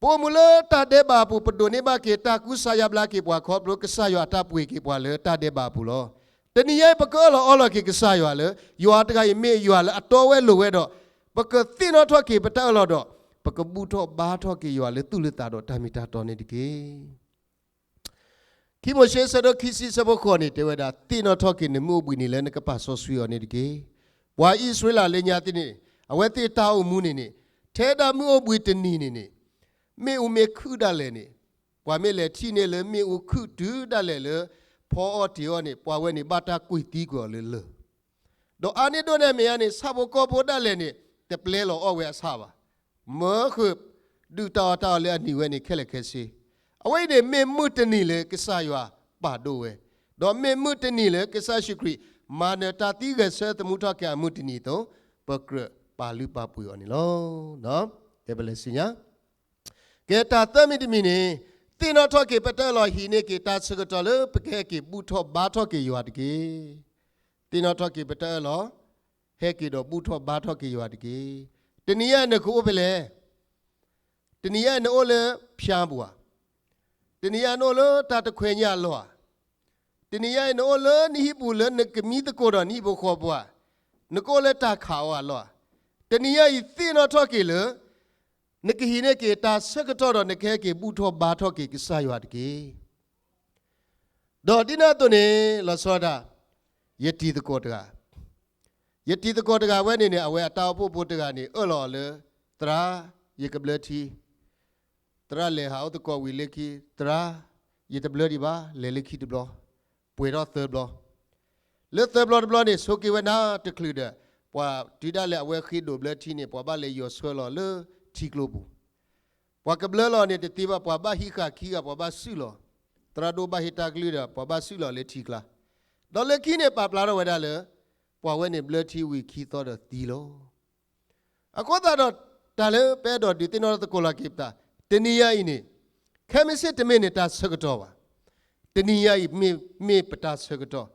ပအိၣ်မူလၢတၢ်ဒဲးဘးအပူၤ ပဒိးန့ၢ်ဘၣ်က့ၤတၢ်ကူစါယါဘျါက့ၤပှၤခီဖျိ ကစၢ်ယွၤအတၢ်ပှ့ၤက့ၤပှၤလၢတၢ်ဒဲးဘးအပူၤလီၤ. တနံၤညါအံၤ ပကအၢၣ်လီၤအီလီၤက့ၤကစၢ်ယွၤလၢ ယွၤတဂၤအံၤမ့ၢ်ယွၤလၢအတီဝဲလိၤဝဲဒီး ပကသ့ၣ်နီၣ်ထီၣ်က့ၤပတၢ်အၢၣ်လီၤဒီး ပကဘူၣ်ထီၣ်ဘါထီၣ်က့ၤယွၤလၢသူၣ်လၢသးဒီးတၢ်မ့ၢ်တၢ်တီန့ၣ်တက့ၢ်. ခံမိၤၡ့အဆၢဒိၣ်ခံဆံအဆၢဖိဃိးန့ၣ် တဲဝဲဒၣ် သ့ၣ်နီၣ်ထီၣ်က့ၤနမုၢ်အိၣ်ဘှံးနံၤလၢနကပာ်စီဆှံအီၤန့ၣ်တက့ၢ်. ပှၤအံၣ်စရ့လးလၢညါသ့ၣ်န့ၣ် အဝဲသ့ၣ်တၢ်အိၣ်မူန့ၣ်န့ၣ် ထဲဒၣ်မုၢ်အိၣ်ဘှံးတနံၤန့ၣ်န့ၣ် မ့ၣ်အူမ့ၢ်ခုၣ်ဒၣ်လဲာ်န့ၣ် ပှၤမ့ၢ်လဲၤထံၣ်န့ၢ်လၢမ့ၣ်အူခုၣ်တုၤဒၣ်လဲာ်လၢ ဖီအီၣ်တ့ၤအီၣ်န့ၣ် ပှၤဝဲန့ၣ် ဘၣ်တၢ်ကွံာ်သံကွံာ်အီၤလၢလၢၢ် ဒီးအါန့ၢ်ဒိၣ်န့ၢ်အမဲာ်ညါန့ၣ် ဆၣ်ဖိကီၢ်ဖိဒၣ်လဲာ်န့ၣ် တပျဲလီၤအီၣ်ဝဲအဆၣ်ဘၣ်. မၢဃုာ်ဒုၣ်တၢ်အီၣ်တၢ်အီလၢအနံၤဝဲန့ၣ် ခဲလၢာ်ခဲဆ့. အဝဲအံၤန့ၣ် မ့ၢ်မုၢ်တနံၤလၢကစၢ်ယွၤပာ်ဒိၣ်ဝဲ, ဒီးမ့ၢ်မုၢ်တနံၤလၢကစၢ်ယ့ၣ်ၡူးခရံာ် မၤနၢၤတၢ်သံဂဲၤဆၢသမူထီၣ်က့ၤအမုၢ်တနံၤအသိး ပကြၢးပာ်လုၢ်ပာ်ပှ့ၤအီၤန့ၣ်လီၤ. ကဲပလဲၤဆူညါ ကဲတၢ်သၢမံၤတမံၤန့ၣ် သ့ၣ်နီၣ်ထီၣ်က့ၤပတၢ်အၢၣ်လီၤ ဟံးန့ၢ်က့ၤတၢ်ဆၢကတီၢ်လၢပကဟဲက့ၤဘူၣ်ထီၣ်ဘါထီၣ်က့ၤယွၤတက့ၢ်. သ့ၣ်နီၣ်ထီၣ်က့ၤပတၢ်အၢၣ်လီၤ ဟဲက့ၤဒီးဘူၣ်ထီၣ်ဘါထီၣ်က့ၤယွၤတက့ၢ်. တနံၤညါအံၤနကအိၣ်ဖဲလဲၣ်. တနံၤညါအံၤနအိၣ်လၢဖၠါပူၤဧါ. တနံၤညါအံၤနအိၣ်လၢတၢ်တခွဲးညၣ်အလီၢ်ဧါ. တနံၤညါအံၤနအိၣ်လၢနဟံၣ်ပူၤလၢနကမံသကိးဒီးနဟံၣ်ဖိဃီဖိဧါ. နကအိၣ်လၢတၢ်ခးအီၣ်အလီၢ်ဧါ. တနံၤညါအံၤသ့ၣ်နီၣ်ထီၣ်က့ၤလၢ နကဟံးန့ၢ်က့ၤတၢ်ဆၢကတီၢ်ဒီးနကဟဲက့ၤဘူၣ်ထီၣ်ဘါထီၣ်က့ၤကစၢ်ယွၤတက့ၢ်. ဒီးဒ်န့ၣ်အသိးန့ၣ် လီၤဆီဒၣ်တၢ် ယတံၤသကိးတဂၤ, ယ ယတံၤသကိးတဂၤဝဲန့ၣ်န့ၣ် အဝဲအတၢ်အိၣ်ဖှိၣ်ဖိတဂၤန့ၣ် အၢၣ်လီၤအီၤလၢ သရၣ်, ယကဘျၢထံ. သရၣ်လဲၤဟးအိၣ်သကိးဝံၤလၢခံ, သရၣ်, ယတဘျၢဒံးဘၣ်, လဲၤလၢခံတဘျီ, ပှဲၤထီၣ်သၢဘျီ. လၢသၢဘျီတဘျီန့ၣ် ဆိးက့ဝဲနၤတချုးဒီး ပှၤတုၤဒၣ်လဲာ်အဝဲဃ့ဒိးဘျၢထံန့ၣ် ပှၤဘၣ်လဲၤယီၤဆှၢလီၤလၢထံကျိပူၤ. ပှၤကဘျၢလီၤန့ၣ်တသ့ဘၣ်, ပှၤဘၣ်ဟံးဃာ်ခံဂၤ, ပှၤဘၣ်စုၣ်လီၤ. သရၣ်ဒိၣ်ဘၣ်ဟ့ၣ်တၢ်ကလုၢ်ဒီး ပှၤဘၣ်စုၣ်လီၤလၢထံကျါ. ဒီးလၢခံန့ၣ် ပာ်ဖျါထီၣ်ဝဲဒၣ်လၢ ပှၤဝဲန့ၣ်ဘျၢထံဝံၤခံသီဒီးသံလီၤ. အဃိသတးဒီး တၢ်လၢပအဲၣ်ဒိးဒုးသ့ၣ်နီၣ်ထီၣ်သကိးလီၤက့ၤပသး တနံၤညါအံၤန့ၣ် ခဲမုၢ်ဆ့ၣ်တမ့ၢ်န့ၣ်တၢ်ဆၢကတီၢ်ဘၣ်. တနံၤညါအံၤမ့ၢ်ပတၢ်ဆၢကတီၢ်.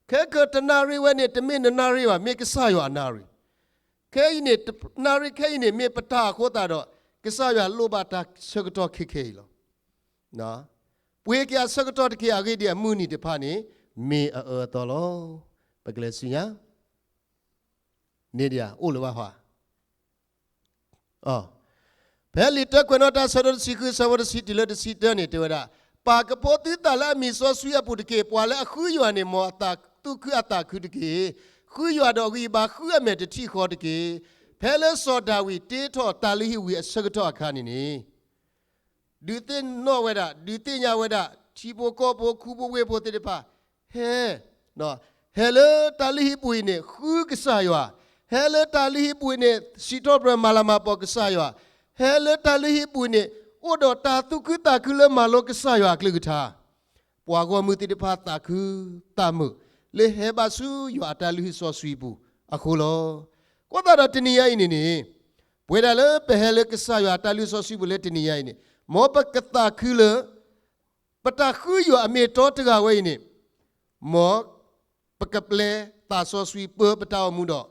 ခဲကတနၣ်ရံၣ်ဝဲန့ၣ် တမ့ၢ်နနၣ်ရံၣ်ဘၣ်, မ့ၢ်ကစၢ်ယွၤအနၣ်ရံၣ်. ခဲအံၤန့ၣ် နၣ်ရံၣ်ခဲအံၤန့ၣ် မ့ၢ်ပတၢ်အဃိသတးဒီး ကစၢ်ယွၤလိၣ်ဘၣ်တၢ်ဆၢကတီၢ်ခဲခဲအံၤလီၤ. ပှ့ၤက့ၤအဆၢကတီၢ်တက့ၢ်, အဂ့ၢ်ဒ်အံၤ အမုၢ်နံၤတဖၣ်န့ၣ် မ့ၢ်အအၢအသီလီၤ. ပကလဲၤဆူညါ န့ၣ်ဒ်အိၣ်လၢၤဘၣ်ဟီ. ဖဲလံာ်တၢကွဲးနီၣ်တၢ်ဆၢဒိၣ်တဆံဃု ဆၢဖိတဆံတုၤလၢတဆံတၢန့ၣ် တဲဝဲဒၣ်, ပာ်ကဖိသုသးလၢအမံၤစီဆှံအပူၤတက့ၢ်. ပှၤလၢအဃုယွၤန့ၣ် မ်အသးသူၣ်ခုအသးခုတက့ၢ်. ဃုယွၤဒီးဂံၢ်ဘါ, ဃုအမဲာ်တထံၣ်ဃီတက့ၢ်. ဖဲလၢစီၤဒၤဝံးတ့ထီၣ်တၢ်လုၢ်ဟံၣ်ဝံၤအဆၢကတီၢ်အခါန့ၣ်န့ၣ် ဒုးသ့ၣ်နီၣ်ဝဲဒၣ်, ဒုးသ့ၣ်ညါဝဲဒၣ် ထံဖိကီၢ်ဖိ ခူဖိဝ့ၢ်ဖိသ့ၣ်တဖၣ်, ဟဲ, ဟဲလၢတၢ်လုၢ်ဟံၣ်ပူၤအံၤန့ၣ် ဃုကစၢ်ယွၤ, ဟဲလၢတၢ်လုၢ်ဟံၣ်ပူၤအံၤန့ၣ် စံးထီၣ်ပတြၢၤမၤလၤမၤကပီၤကစၢ်ယွၤ, ဟဲလၢတၢ်လုၢ်ဟံၣ်ပူၤအံၤန့ၣ် အိၣ်ဒီးတၢ်သူၣ်ခုသးခုလၢမၤလိကစၢ်ယွၤအကလုၢ်ကထါ. ပှၤဂီၢ်မုၢ်သ့ၣ်တဖၣ်သးခုသးမုာ် လၢဟဲဘၣ်ဆူယွၤအတၢ်လုၢ်ဟံၣ်စီဆှံပူၤအဃိလီၤ. အဃိသတးဒီးတနံၤညါအံၤန့ၣ်န့ၣ် ပဝဲဒၣ်လၢပဟဲလၢကစၢ်ယွၤအတၢ်လုၢ်ဟံၣ်စီဆှံပူၤလၢတနံၤညါအံၤန့ၣ် မ်ပကသးခုလၢ ပတၢ်ဃုယွၤအမ့ၢ်အတီတဂၤဝဲအံၤန့ၣ် မ်ပကပျဲသးစီဆှံပၢပတၢ်အိၣ်မူဒီး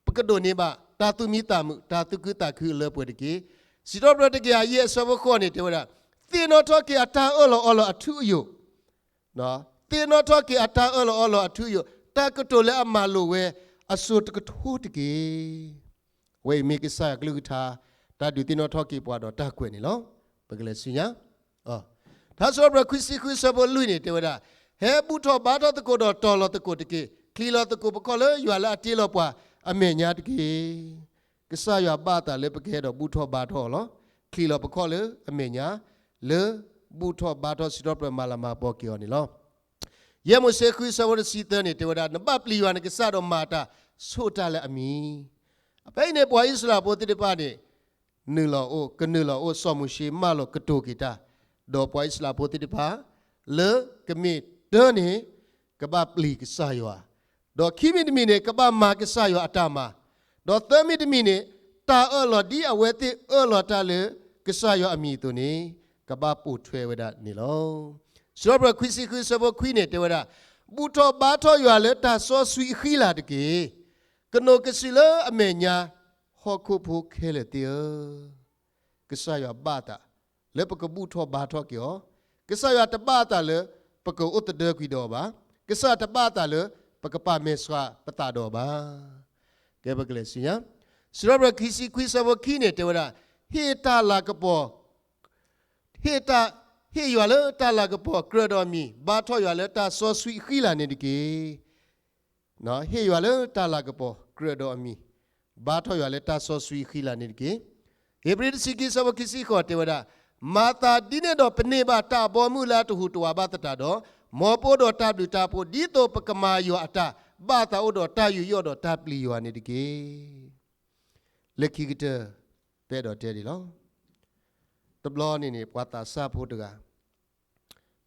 ပကဒိးန့ၢ်ဘၣ်တၢ်သူၣ်မံသးမုာ် တၢ်သူၣ်ခုသးခုအလၢပှဲၤတက့ၢ်. စံးထီၣ်ပတြၢၤတကယၤယဲၢ်အဆၢဖိဃိးန့ၣ် တဲဝဲဒၣ်, သ့ၣ်နီၣ်ထီၣ်က့ၤအတၢ်အၢၣ်လီၤအီလီၤအထူအယိာ်, သ့ၣ်နီၣ်ထီၣ်က့ၤအတၢ်အၢၣ်လီၤအီလီၤအထူအယိာ်, တၢ်ကတိၤလၢအမၤလိာ်ဝဲအစိၤတကထိတက့ၢ်. အဝဲအံၤမ့ၢ်ကစၢ်ယွၤကလုၢ်ကထါ တၢ်ဒုးသ့ၣ်နီၣ်ထီၣ်က့ၤပှၤဒီးတၢ်ကွဲးန့ၣ်လီၤ. ပကလဲၤဆူညါ ထါစံးထီၣ်ပတြၢၤခွံဆံဃုဆၢဖိလွံၢ်န့ၣ် တဲဝဲဒၣ်, ဟဲဘူၣ်ထီၣ်ဘါထီၣ်သကိးဒီးတီၤလီၤသကိးတက့ၢ်. ချံးလီၤသကိးပခီၣ်လၢယွၤလၢအတ့လီၤပှၤအမဲာ်ညါတက့ၢ်. ကစၢ်ယွၤဘၣ်အသးလၢပကဟဲဒီးဘူၣ်ထီၣ်ဘါထီၣ်အီၤလီၤ. ချံးလီၤပခီၣ်လၢအမဲာ်ညါ လၢဘူၣ်ထီၣ်ဘါထီၣ်စံးထီၣ်ပတြၢၤမၤလၤမၤကပီၤက့ၤအီၤန့ၣ်လီၤ. ယဲၢ်မိၤၡ့ဃုဆၢဖိတဆံသၢန့ၣ် တဲဝဲဒၣ်, နဘၣ်ပျံၤယွၤနကစၢ်ဒီးမၤတၢ်ဆိၣ်တၢ်လၢအမံၤ. ဖဲအံၤန့ၣ် ပှၤအံၣ်စရ့လးဖိသ့ၣ်တဖၣ်န့ၣ် နုာ်လီၤအိၣ်, ကနုာ်လီၤအိၣ်, စီၤမိၤၡ့မၢလီၤကတိၤက့ၤတၢ်, ဒီးပှၤအံၣ်စရ့လးဖိသ့ၣ်တဖၣ် လၢကမ့ၢ်တၢန့ၣ် ကဘၣ်ပျံၤကစၢ်ယွၤ, ဒီးခံမံၤတမံၤန့ၣ် ကဘၣ်မၤကစၢ်ယွၤအတၢ်မၤ, ဒီးသၢမံၤတမံၤန့ၣ် တၢ်အၢၣ်လီၤဒ်အဝဲသ့ၣ်အၢၣ်လီၤတၢ်လၢကစၢ်ယွၤအမံၤအသိးန့ၣ် ကဘၣ်ပိာ်ထွဲဝဲဒၣ်န့ၣ်လီၤ. စံးထီၣ်ပတြၢၤခွံဆံဃုဆၢဖိခွံန့ၣ် တဲဝဲဒၣ်, ဘူၣ်ထီၣ်ဘါထီၣ်ယွၤလၢတၢ်စီဆှံအဃံလၤတက့ၢ်. ကနိးကစုာ်လၢအမဲာ်ညါ ဟီၣ်ခိၣ်ဖိခဲလၢာ်သ့ၣ်ဧၢ, ကစၢ်ယွၤဘၣ်အသးလၢပကဘူၣ်ထီၣ်ဘါထီၣ်က့ၤအီၤ, ကစၢ်ယွၤတဘၣ်အသးလၢပကအိၣ်သဒၢကွံာ်ဒီးအီၤဘၣ်, ကစၢ်ယွၤတဘၣ်အသးလၢပကပာ်မဲာ်ဆှးပသးဒီးအီၤဘၣ်. ကဲ ပကလဲၤဆူညါ, စံးထီၣ်ပတြၢၤခံဆံခွံဆၢဖိခံန့ၣ် တဲဝဲဒၣ်, ဟ့ၣ်တၢ်လၤကပီၤ ဟ့ၣ်တၢ်, ဟ့ၣ်ယွၤလၢတၢ်လၤကပီၤကြၢးဒီးအမံၤ, ဘါထီၣ်ယွၤလၢတၢ်စီဆှံအဃံလၤန့ၣ်တက့ၢ်. ဟ့ၣ်ယွၤလၢတၢ်လၤကပီၤကြၢးဒီးအမံၤ, ဘါထီၣ်ယွၤလၢတၢ်စီဆှံအဃံလၤန့ၣ်တက့ၢ်. ဧ့ၤဘြံၤတဆံခံဆၢဖိခံဆံဃိးတဲဝဲဒၣ်, မၤသးဒ်န့ၣ်ဒီးပန့ၢ်ဘၣ်တၢ်အဘီအမုၢ်လၢအတဟူးတဝးဘၣ်သတးဒီး, မ်ပအိၣ်ဒီးတၢ်ဘျုးတၢ်ဖှိၣ် ဒ်သိးပကမၤယွၤအတၢ်, ဘၣ်သးအိၣ်ဒီးတၢ်ယူးယီၣ်ဒီးတၢ်ပျံၤယွၤန့ၣ်တက့ၢ်. လၢခံကတၢၢ် ပအဲၣ်ဒိးတဲဒ်လီၤ. တဘျီန့ၣ်န့ၣ် ပှၤသးစၢ်ဖိတဂၤ,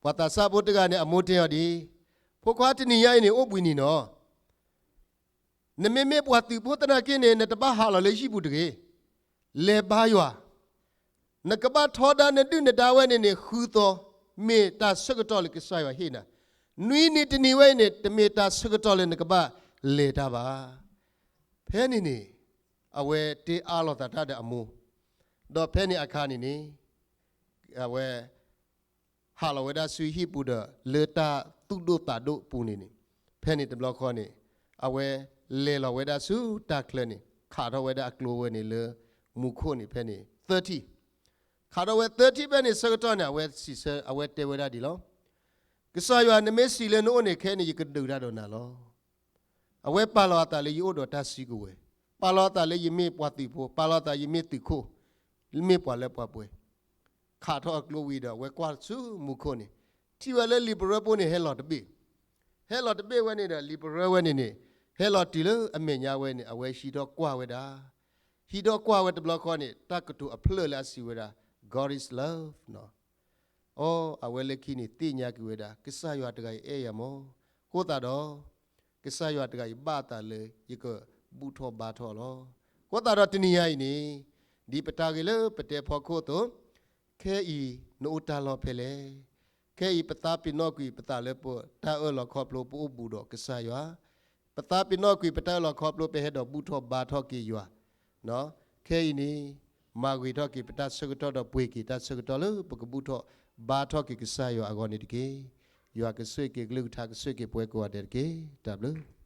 ပှၤသးစၢ်ဖိတဂၤန့ၣ် အမိၢ်တဲအီၤဒ်, ဖိခွါတနံၤညါအံၤန့ၣ် အိၣ်ဘှံးနံၤနီၤ, နမ့မ့ၢ်ပှၤသုးဖိသနာ်က့န့ၣ် နတဘၣ်ဟးလီၤလၢဟံၣ်ပူၤတဂ့ၤ, လဲၤဘါယွၤ, နကဘၣ်ထီဒါနဒုၣ်နဒါဝဲန့ၣ်န့ၣ် ဃုသီ, မ့ၢ်တၢ်ဆၢကတီၢ်လၢကစၢ်ယွၤဟ့ၣ်နၤ, နွံနံၤတနံၤဝဲအံၤန့ၣ် တမ့ၢ်တၢ်ဆၢကတီၢ်လၢနကဘၣ်လဲၤတၢ်ဘၣ်. ဖဲန့ၣ်န့ၣ် အဝဲတဲအါလိာ်သးတၢ်ဒီးအမိၢ်, ဒီးဖဲန့ၣ်အခါန့ၣ်န့ၣ် အဝဲ ဟးလီၤဝဲဒၣ်ဆူဟံၣ်ပူၤဒီး လၢတၢ်သူၣ်ဒိၣ်သးဒိၣ်ပူၤန့ၣ်န့ၣ်, ဖဲန့ၣ်တဘျီဃီန့ၣ် အဝဲလဲၤလီၤဝဲဒၣ်ဆူတၢ်ချၢန့ၣ် ခးထီၣ်ဝဲဒၣ်အကျိဝဲန့ၣ်လၢမူခိၣ်န့ၣ် ဖဲန့ၣ်သၢထံၣ်, ခးထီၣ်ဝဲသၢထံၣ်ဖဲန့ၣ်ဆၢကတီၢ်န့ၣ် အဝဲစံးဆၢ အဝဲတဲဝဲဒၣ်ဒ်လီၤ. ကစၢ်ယွၤ နမ့ၢ်စံးလၢနအိၣ်န့ၣ် ခဲအံၤန့ၣ် ယကဒုးတၢ်ဒီးနၤလီၤ. အဝဲပာ်လီၤအသးလၢယအိၣ်ဒီးတၢ်စုကဝဲၤ, ပာ်လီၤအသးလၢယမ့ၢ်ပှၤသုးဖိ, ပာ်လီၤအသးယမ့ၢ်သုးခိၣ်, မ့ၢ်ပှၤလၢပှၤပှဲၤ, ခးထီၣ်အကျိဝံၤဒီး အဝဲကွၢ်ဆူမူခိၣ်န့ၣ်, ထံၣ်ဝဲလၢလံာ်ပရၢဖိန့ၣ် ဟဲလီၤတဘ့ၣ်, ဟဲလီၤတဘ့ၣ်ဝဲန့ၣ်ဒီး လံာ်ပရၢဝဲန့ၣ်န့ၣ်, ဟဲလီၤတုၤလၢအမဲာ်ညါဝဲန့ၣ် အဝဲဟံးထီၣ်ကွၢ်ဝဲဒၣ်, ဟံးထီၣ်ကွၢ်ဝဲတဘျီဃီန့ၣ် တၢ်ကတိၤအဖျၢၣ်လၢအစံးဝဲဒၣ် God is love နီၤ. အီ အဝဲလၢခံန့ၣ်သ့ၣ်ညါက့ၤဝဲဒၣ် ကစၢ်ယွၤတဂၤအံၤအဲၣ်ယၤမး, အဃိသတးဒီး ကစၢ်ယွၤတဂၤအံၤဘၣ်အသးလၢယကဘူၣ်ထီၣ်ဘါထီၣ်လီၤ. အဃိသတးဒီးတနံၤညါအံၤန့ၣ်, ဒ်ပတၢ်ဂ့ၢ်လၢပတဲဖီခိၣ်အသိး, ခဲအံၤနအိၣ်တၢ်လီၢ်ဖဲလဲၣ်. ခဲအံၤပသးပ့ၤနီၣ်ကွံာ်ပသးလၢပတၢ်အၢၣ်လီၤခီဖျိပအိၣ်ဘူးဒီးကစၢ်ယွၤ, ပသးပ့ၤနီၣ်ကွံာ်ပတၢ်အၢၣ်လီၤခီဖျိပဟဲဒီးဘူၣ်ထီၣ်ဘါထီၣ်က့ၤယွၤ, ခဲအံၤန့ၣ် မၤဂ့ၤထီၣ်က့ၤပတၢ်ဆၢကတီၢ်ဒီးပှ့ၤက့ၤတၢ်ဆၢကတီၢ်လၢပကဘူၣ်ထီၣ်ဘါထီၣ်က့ၤကစၢ်ယွၤအဂီၢ်န့ၣ်တက့ၢ်. ယွၤကဆိၣ်ဂ့ၤက့ၤကလုၢ်ကထါ ကဆိၣ်ဂ့ၤက့ၤပဝဲကိးဂၤဒဲးတက့ၢ်. တၢ်ဘျုး